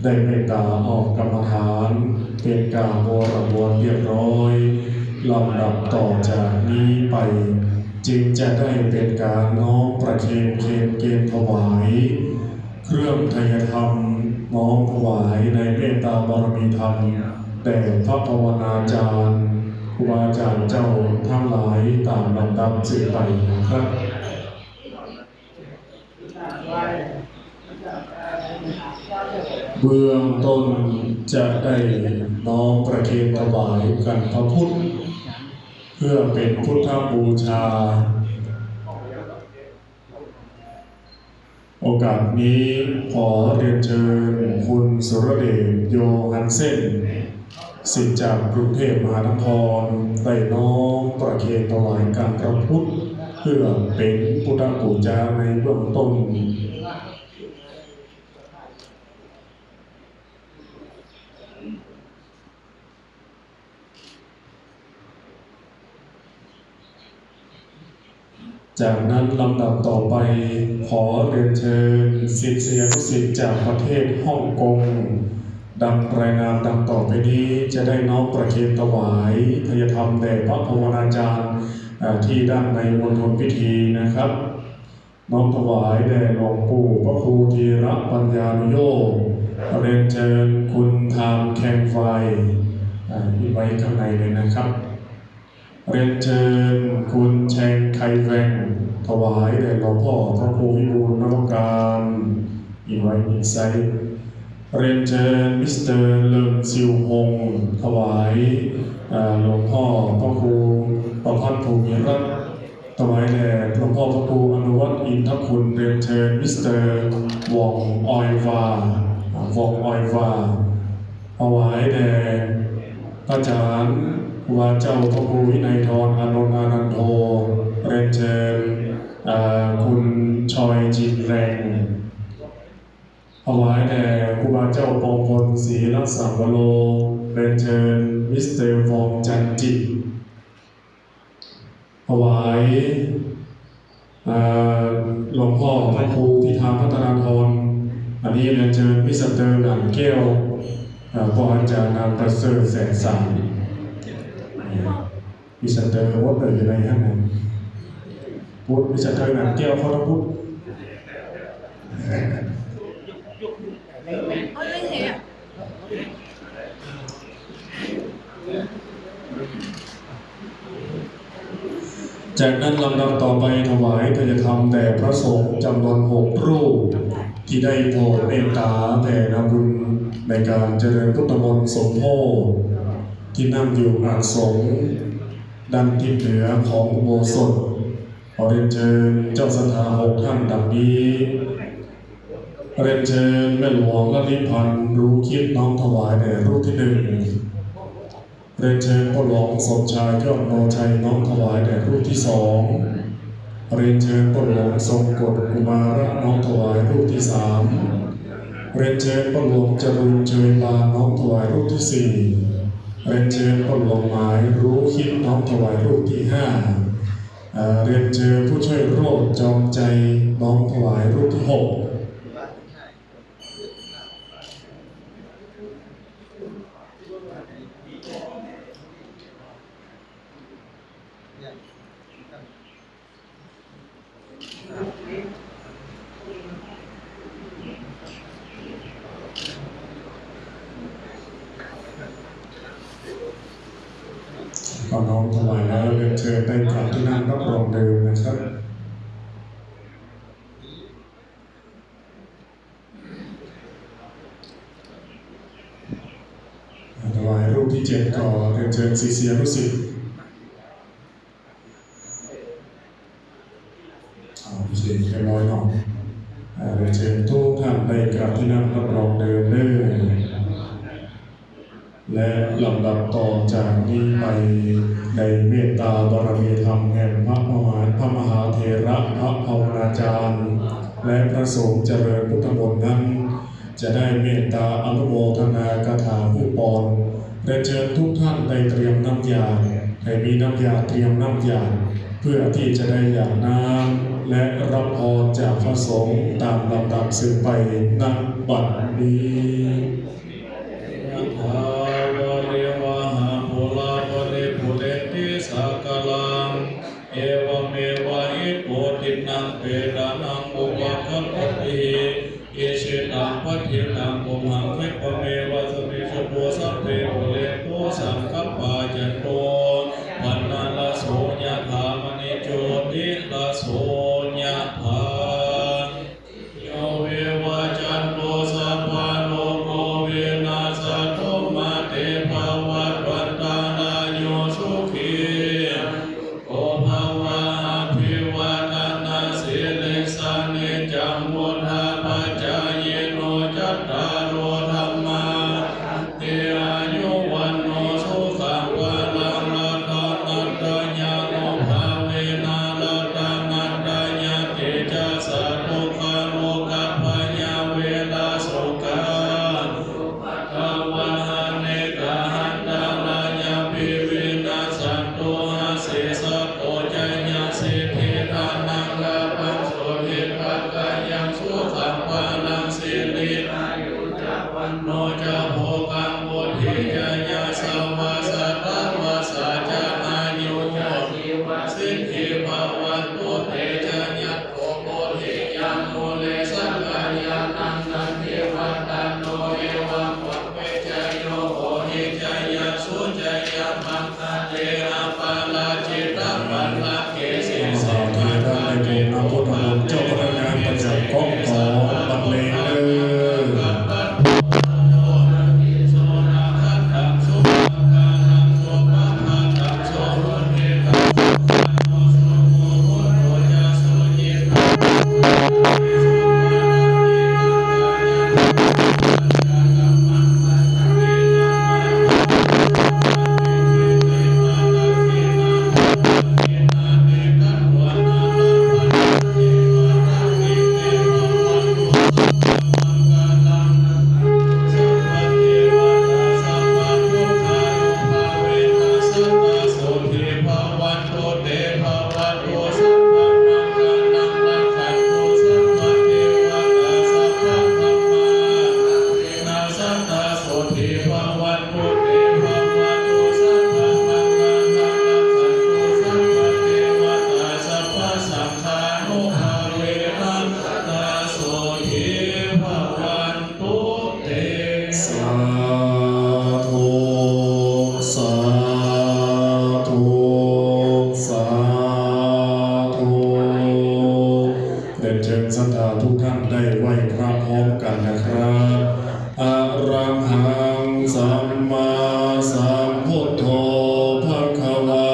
ได้เมตตาออกกรรมฐาน เป็นการบวรมนต์เรียบร้อย ลำดับต่อจากนี้ไป จึงจะได้เป็นการน้อมประเคนเคนเกณฑ์ถวาย เครื่องไทยธรรม น้อมถวายในเมตตาบารมีธรรม แด่พระภาวนาจารย์ ครูบาอาจารย์เจ้าทั้งหลายตามลำดับสืบไปนะครับ เบื้องต้นจะได้น้อมประเคนถวายกันพระพุทธ เพื่อเป็นพุทธบูชา โอกาสนี้ขอเรียนเชิญคุณสุรเดช โยฮันเซน ศิษย์จากกรุงเทพมหานคร ได้น้อมประเคนถวายกันพระพุทธ เพื่อเป็นพุทธบูชาในเบื้องต้น จากนั้นลำดับต่อไป ขอเรียนเชิญศิษยานุศิษย์จากประเทศฮ่องกง ดังรายนามดังต่อไปนี้ จะได้น้อมประเคนถวายไทยธรรมแด่พระภาวนาจารย์ อ่า ที่ด้านในมณฑลพิธีนะครับ น้อมถวายแด่หลวงปู่พระครูธีระปัญญานุโยค เรียนเชิญคุณทาม แคงไฟ อ่า ที่ไว้ข้างในเลยนะครับ เรียนเชิญคุณแชง ไคแวง ถวายแด่หลวงพ่อพระครูวิบูลย์นวการ อีกไว้อีกไซส์ เรียนเชิญมิสเตอร์ เลิง ซิวฮง ถวาย อ่า หลวงพ่อพระครูประภัทร ภูมิรัตน์ ถวายแด่หลวงพ่อพระครูอนุวัฒน์ อินทคุณ เรียนเชิญมิสเตอร์ วอง ออยวา อ่า วอง ออยวา ถวายแด่พระอาจารย์ครูบาเจ้าพระครูวินัยทร อานนท์ อานันโท เรียนเชิญ อ่า คุณชอย จินแรง ถวายแด่ครูบาเจ้าปองพล ศรีรัตน์สังวโร เรียนเชิญมิสเตอร์ วอง จันจิต ถวาย เอ่อ หลวงพ่อพระครูพิธาพัฒนาธร อันนี้เรียนเชิญมิสเตอร์ หนานแก้ว เอ่อ พ่ออาจารย์นามประเสริฐ แสงสาร มิสเตอร์ หมดเลยอยู่ในนั้นนะ พุทธ มิสเตอร์ หนานแก้ว เขาต้องพุทธ จากนั้นลำดับต่อไปถวายไทยธรรมแด่พระสงฆ์จำนวนหกรูป ที่ได้โปรดเมตตาแผ่นำบุญในการเจริญพุทธมนต์สมโภช ที่นั่งอยู่อาสน์สงฆ์ด้านทิศเหนือของอุโบสถ ขอเรียนเชิญเจ้าศรัทธาหกท่านดังนี้ เรียนเชิญแม่หลวงละลิพันธ์ รู้คิด น้อมถวายแด่รูปที่หนึ่ง เรียนเชิญพ่อหลวงสมชาย ยอดโนชัย น้อมถวายแด่รูปที่สอง เรียนเชิญพ่อหลวงทรงกรด กุมาร น้อมถวายรูปที่สาม เรียนเชิญพ่อหลวงจรูญ เชยบาน น้อมถวายรูปที่สี่ เรียนเชิญพ่อหลวงหมาย รู้คิด น้อมถวายรูปที่ห้า เอ่อ เรียนเชิญผู้ช่วยโรจน์ จอมใจ น้อมถวายรูปที่หก พอน้อมถวายแล้ว เรียนเชิญได้กลับที่นั่งรับรองเดิมนะครับ ถวายรูปที่เจ็ด ก็เรียนเชิญศิษยานุศิษย์ เอาพิเศษเรียบร้อยเนาะ อ่า เรียนเชิญทุกท่านได้กลับที่นั่งรับรองเดิมเด้อ และลำดับต่อจากนี้ไป ในเมตตาบารมีธรรมแห่งพระมหา พระมหาเถระ พระภาวนาจารย์ และพระสงฆ์เจริญพุทธมนต์นั้น จะได้เมตตาอนุโมทนาคาถาผู้ปอน และเชิญทุกท่านได้เตรียมน้ำยา ให้มีน้ำยา เตรียมน้ำยา เพื่อที่จะได้หยาดน้ำ และรับพรจากพระสงฆ์ตามลำดับสืบไป ณ บัดนี้ Yathā vārivahā pūrā paripūrenti sāgaraṃ, evameva ito dinnaṃ petānaṃ upakappati. Icchitaṃ patthitaṃ tumhaṃ khippameva samijjhatu, sabbe pūrentu saṅkappā cando paṇṇaraso yathā, maṇi jotiraso yathā. Yo vivajjantu sabbarogo vinassatu, mā te bhavatvantarāyo sukhī attāyo bhava. Abhivādanasīlissa niccaṃ vuḍḍhāpacāyino, cattāro dhammā vaḍḍhanti āyu vaṇṇo sukhaṃ balaṃ. Ratanattayānubhāvena ratanattayatejasā, dukkharogabhayā verā sokā sokā sokā dukkhavā anekā antarāyāpi vinassantu asesato. Jayasiddhi dhanaṃ lābhaṃ sotthi bhāgyaṃ sukhaṃ balaṃ siri āyu ca vaṇṇo ca bhogaṃ vuḍḍhī ca yasavā satavassā ca āyū ca jīvasiddhī bhavantu te. Jayanto bodhiyā mūle sakyānaṃ nandivaḍḍhano, evaṃ tvaṃ vijayo hohi jayassu jayamaṅgale, aparājitapallaṅke sīse เจ้าพนักงานประจำกองกองบรรเลงเด้อ Sādhu, sādhu, sādhu. เรียนเชิญศรัทธาทุกท่านได้ไหว้พระพร้อมกันนะครับ Arahaṃ sammāsambuddho bhagavā,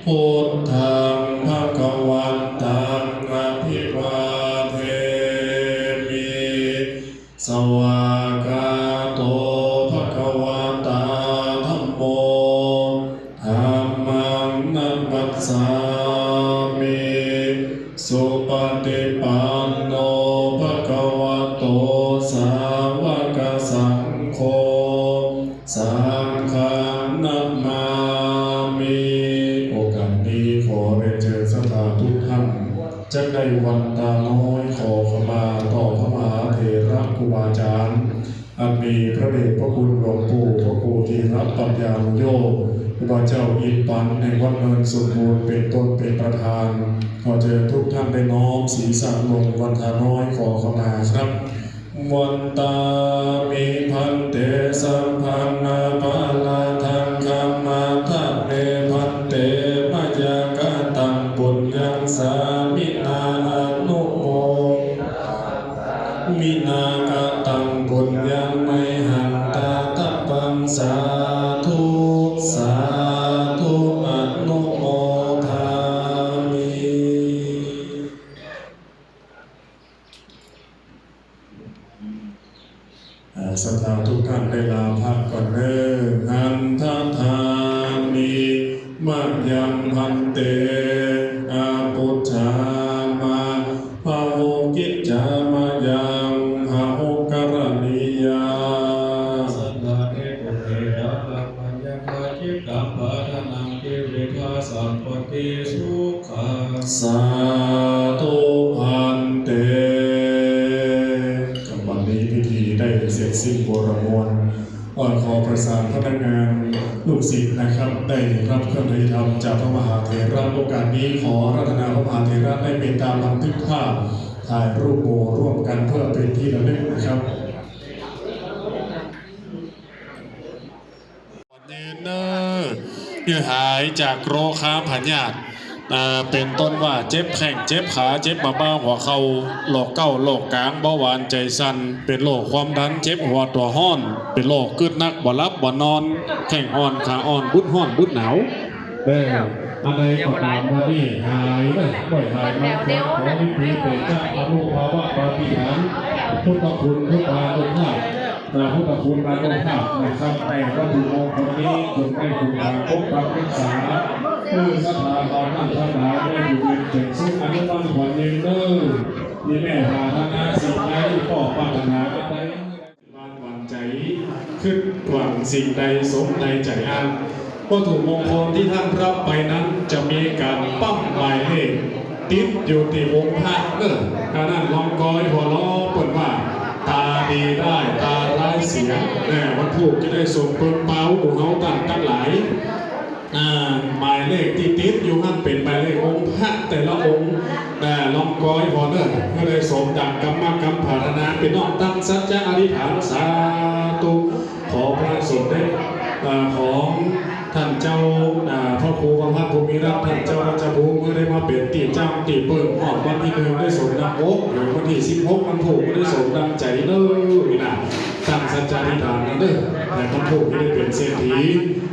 buddhaṃ bhagavantaṃ abhivādemi. Svākkhāto bhagavatā dhammo, dhammaṃ namassāmi. Supaṭipanno bhagavato sāvakasaṅgho, saṅghaṃ namāmi. โอกาสนี้ขอเรียนเชิญศรัทธาทุกท่าน จะได้หว่านตาน้อยขอขมาต่อพระมหาเถระครูบาอาจารย์ อันมีพระเดชพระคุณหลวงปู่พระครูธีรปัญญานุโยค ครูบาเจ้าอินปันแห่งวัดเนินสมบูรณ์เป็นต้นเป็นประธาน ขอเชิญทุกท่านได้น้อมศีรษะลงหว่านตาน้อยขอขมาครับ Vandāmi bhante sabbaṃ aparādhaṃ khamatha me bhante, mayā kataṃ puññaṃ sāminā anumo sāminā kataṃ puññaṃ mayhaṃ dātabbaṃ sādhu sādhu anumodāmi. อ่า ศรัทธาทุกท่านได้ลาพระก่อนเด้อ Handathāni mayaṃ bhante apucchāma bahukiccā mayaṃ bahukaraṇīyā. Saddhā bhikkhave dānaṃ mayaṃ dakkhitāṃ bādhanaṃ tividhā sampatti sukhaṃ. Sādhu bhante. ครับ วันนี้พิธีได้เสร็จสิ้น วรมวล เอ่อ ขอประสานพนักงานลูกศิษย์นะครับ ได้รับเครื่องไถ่ธรรมจากพระมหาเถระ โอกาสนี้ขออาราธนาพระมหาเถระได้เมตตาบันทึกภาพถ่ายรูปหมู่ร่วมกันเพื่อเป็นที่ระลึกนะครับ ยืนเนอ ให้หายจากโรคาพยาธิ อ่า เป็นต้นว่าเจ็บแข้งเจ็บขา เจ็บบ่าบ่าหัวเข่า โรคเกาต์ โรคกราง เบาหวาน ใจสั่น เป็นโรคความดัน เจ็บหัวตัวฮ้อน เป็นโรคกึดหนัก บ่หลับบ่นอน แข้งอ่อน ขาอ่อน บุดฮ้อน บุดหนาว เออ อันใดก็ตามวันนี้หายนะ บ่อยหายมาขอวิธีเตชะอานุภาพปาฏิหาริย์ พุทธคุณพุทธานุภาพ พระพุทธคุณอานุภาพนะครับ ให้วัตถุมงคลนี้จงได้ถูกปกปักรักษา เออ ศรัทธาเราท่านทั้งหลายได้อยู่เย็นเป็นสุข อายุมั่นขวัญยืนเด้อ มีแม่ปรารถนาสิ่งใดก็ปรารถนาอันใด บ้านหวังใจ คิดหวังสิ่งใดสมในใจอ้าง วัตถุมงคลที่ท่านรับไปนั้นจะมีการปั๊มหมายเลข ติดอยู่ที่องค์พระเด้อ อันนั้นลองกอยหัวล้อเปิ้นว่า ตาดีได้ตาร้ายเสีย แน่ วันพูกจะได้ส่งเปิ้นเปาหมู่เฮาต้านตังหลาย อ่า หมายเลขที่ติดอยู่หั้นเป็นหมายเลของพระแต่ละองค์ แน่ ลองกอยหัวเด้อ ก็ได้สมดังกรรมกรรมปรารถนา พี่น้องตั้งสัจจะอธิษฐาน สาธุ ขอพระสมเด็จ อ่า ของท่านเจ้า อ่า พระครูประพัฒน์ภูมิรัตน์ ท่านเจ้าราชภูมิ เมื่อได้มาเป็นตี้จ้ำตี้เปิ้ง ออกวันที่หนึ่งได้สมดังอก หรือวันที่สิบหกวันพูกได้สมดังใจเด้อ นี่นะ ตั้งสัจจะอธิษฐานนะเด้อ ให้วันพูกได้เป็นเศรษฐี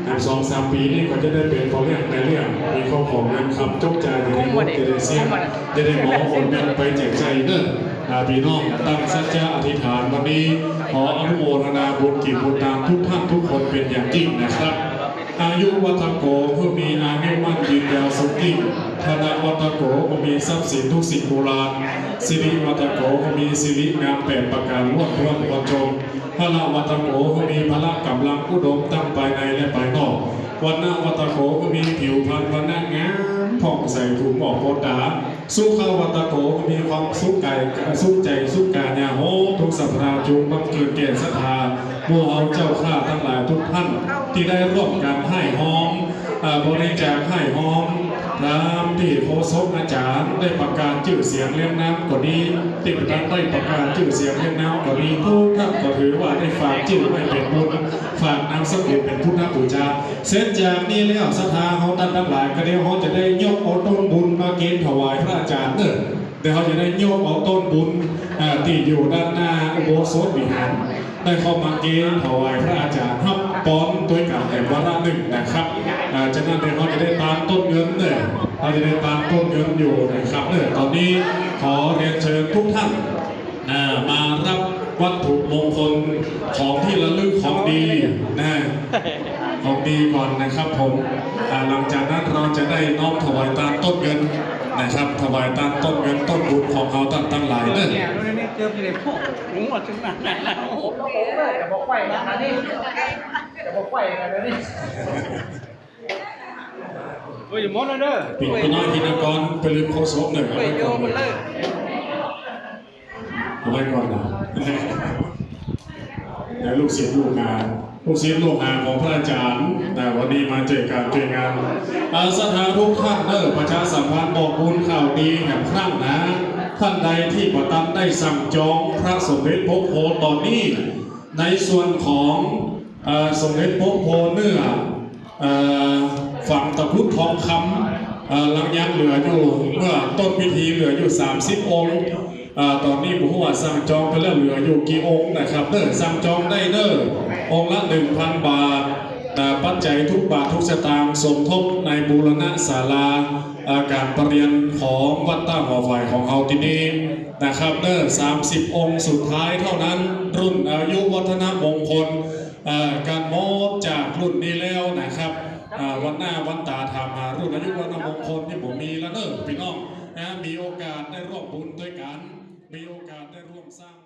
ในสองสามปีนี้ก็จะได้เป็นพ่อเลี้ยงแม่เลี้ยง มีข้าวของเงินคำจกจ่าย จะได้งดจะได้เสีย จะได้หมอโอนเงินไปแจกจ่ายเด้อ อ่า พี่น้องตั้งสัจจะอธิษฐานวันนี้ ขออนุโมทนาบุญกิจบุญทานทุกท่านทุกคนเป็นอย่างยิ่งนะครับ อายุวัฒโก ผู้มีอายุมั่นยืนยาวสุขยิ่ง ธนวัฒโก ผู้มีทรัพย์สินทุกสิ่งบริวาร สิริวัฒโก ผู้มีสิริงามแปดประการ ล้วนถ้วนควรจง พละวัฒโก ผู้มีพละกำลังอุดมทั้งภายในและภายนอก วรรณวัฒโก ผู้มีผิวพรรณวรรณะงามผ่องใสถูกหมอกโพตา สุขวัตโก มีความสุขกาย สุขใจ สุขกายาโห ทุกสัพพาจุงบังเกิดแก่ศรัทธาหมู่เฮาเจ้าข้าทั้งหลายทุกท่าน ที่ได้ร่วมกันให้ฮ้อม อ่า บริจาคให้ฮ้อม ตามที่โฆษกอาจารย์ได้ประกาศชื่อเสียงเรียงนามก็ดี ที่ท่านได้ประกาศชื่อเสียงเรียงนามก็ดี ทุกท่านก็ถือว่าได้ฝากชื่อไว้เป็นบุญ ฝากนามสกุลเป็นพุทธบูชา เสร็จจากนี้แล้วศรัทธาเฮาท่านทั้งหลาย ก็เดี๋ยวเฮาจะได้ยกเอาต้นบุญมาเกณฑ์ถวายพระอาจารย์เด้อ เดี๋ยวเฮาจะได้ยกเอาต้นบุญ อ่า ที่อยู่ด้านหน้าอุโบสถวิหาร ได้เข้ามาเกณฑ์ถวายพระอาจารย์ฮับปอนด้วยกันแถมวาระหนึ่งนะครับ อ่า ฉะนั้นเดี๋ยวเฮาจะได้ตานต้นเงินเด้อ เฮาจะได้ตานต้นเงินอยู่นะครับเด้อ ตอนนี้ขอเรียนเชิญทุกท่าน อ่า มารับวัตถุมงคลของที่ระลึกของดีนะ ของดีก่อนนะครับผม อ่า หลังจากนั้นเราจะได้น้อมถวายตานต้นเงินนะครับ ถวายตานต้นเงินต้นบุญของเฮาท่านทั้งหลายเด้อ เฮ้ย อย่าหมดเลยเด้อ พี่น้อยธินกร ไปลืมโฆษกหน่อยครับ เฮ้ย โยนหมดเลย เอาไว้ก่อนนะ แล้วลูกศิษย์ลูกหา ลูกศิษย์ลูกหาของพระอาจารย์นะ วันนี้มาช่วยการช่วยงาน อ่า ศรัทธาทุกท่านเด้อ ประชาสัมพันธ์บอกบุญข่าวดีแถมครั้งนะ ท่านใดที่บ่ทันได้สั่งจองพระสมเด็จพบโพตอนนี้ ในส่วนของ เอ่อ สมเด็จพบโพเนื้อ เอ่อ ฝังตะกรุดทองคำ เอ่อ ยังเหลืออยู่ เมื่อต้นพิธีเหลืออยู่สามสิบองค์ เอ่อ ตอนนี้บ่ฮู้ว่าสั่งจองไปแล้วเหลืออยู่กี่องค์นะครับเด้อ สั่งจองได้เด้อ องค์ละหนึ่งพันบาท อ่า ปัจจัยทุกบาททุกสตางค์สมทบในบูรณะศาลา อาการประเรียนของวัดต้าหัวฝ่ายของเฮาที่นี่นะครับเนอะ สามสิบ องค์สุดท้ายเท่านั้น รุ่นอายุวัฒนมงคล เอ่อ กันหมดจากรุ่นนี้แล้วนะครับ อ่า วันหน้าวันตาถามหารุ่นอายุวัฒนมงคลนี่บ่มีแล้วเนอะพี่น้องนะ มีโอกาสได้ร่วมบุญด้วยกัน มีโอกาสได้ร่วมสร้าง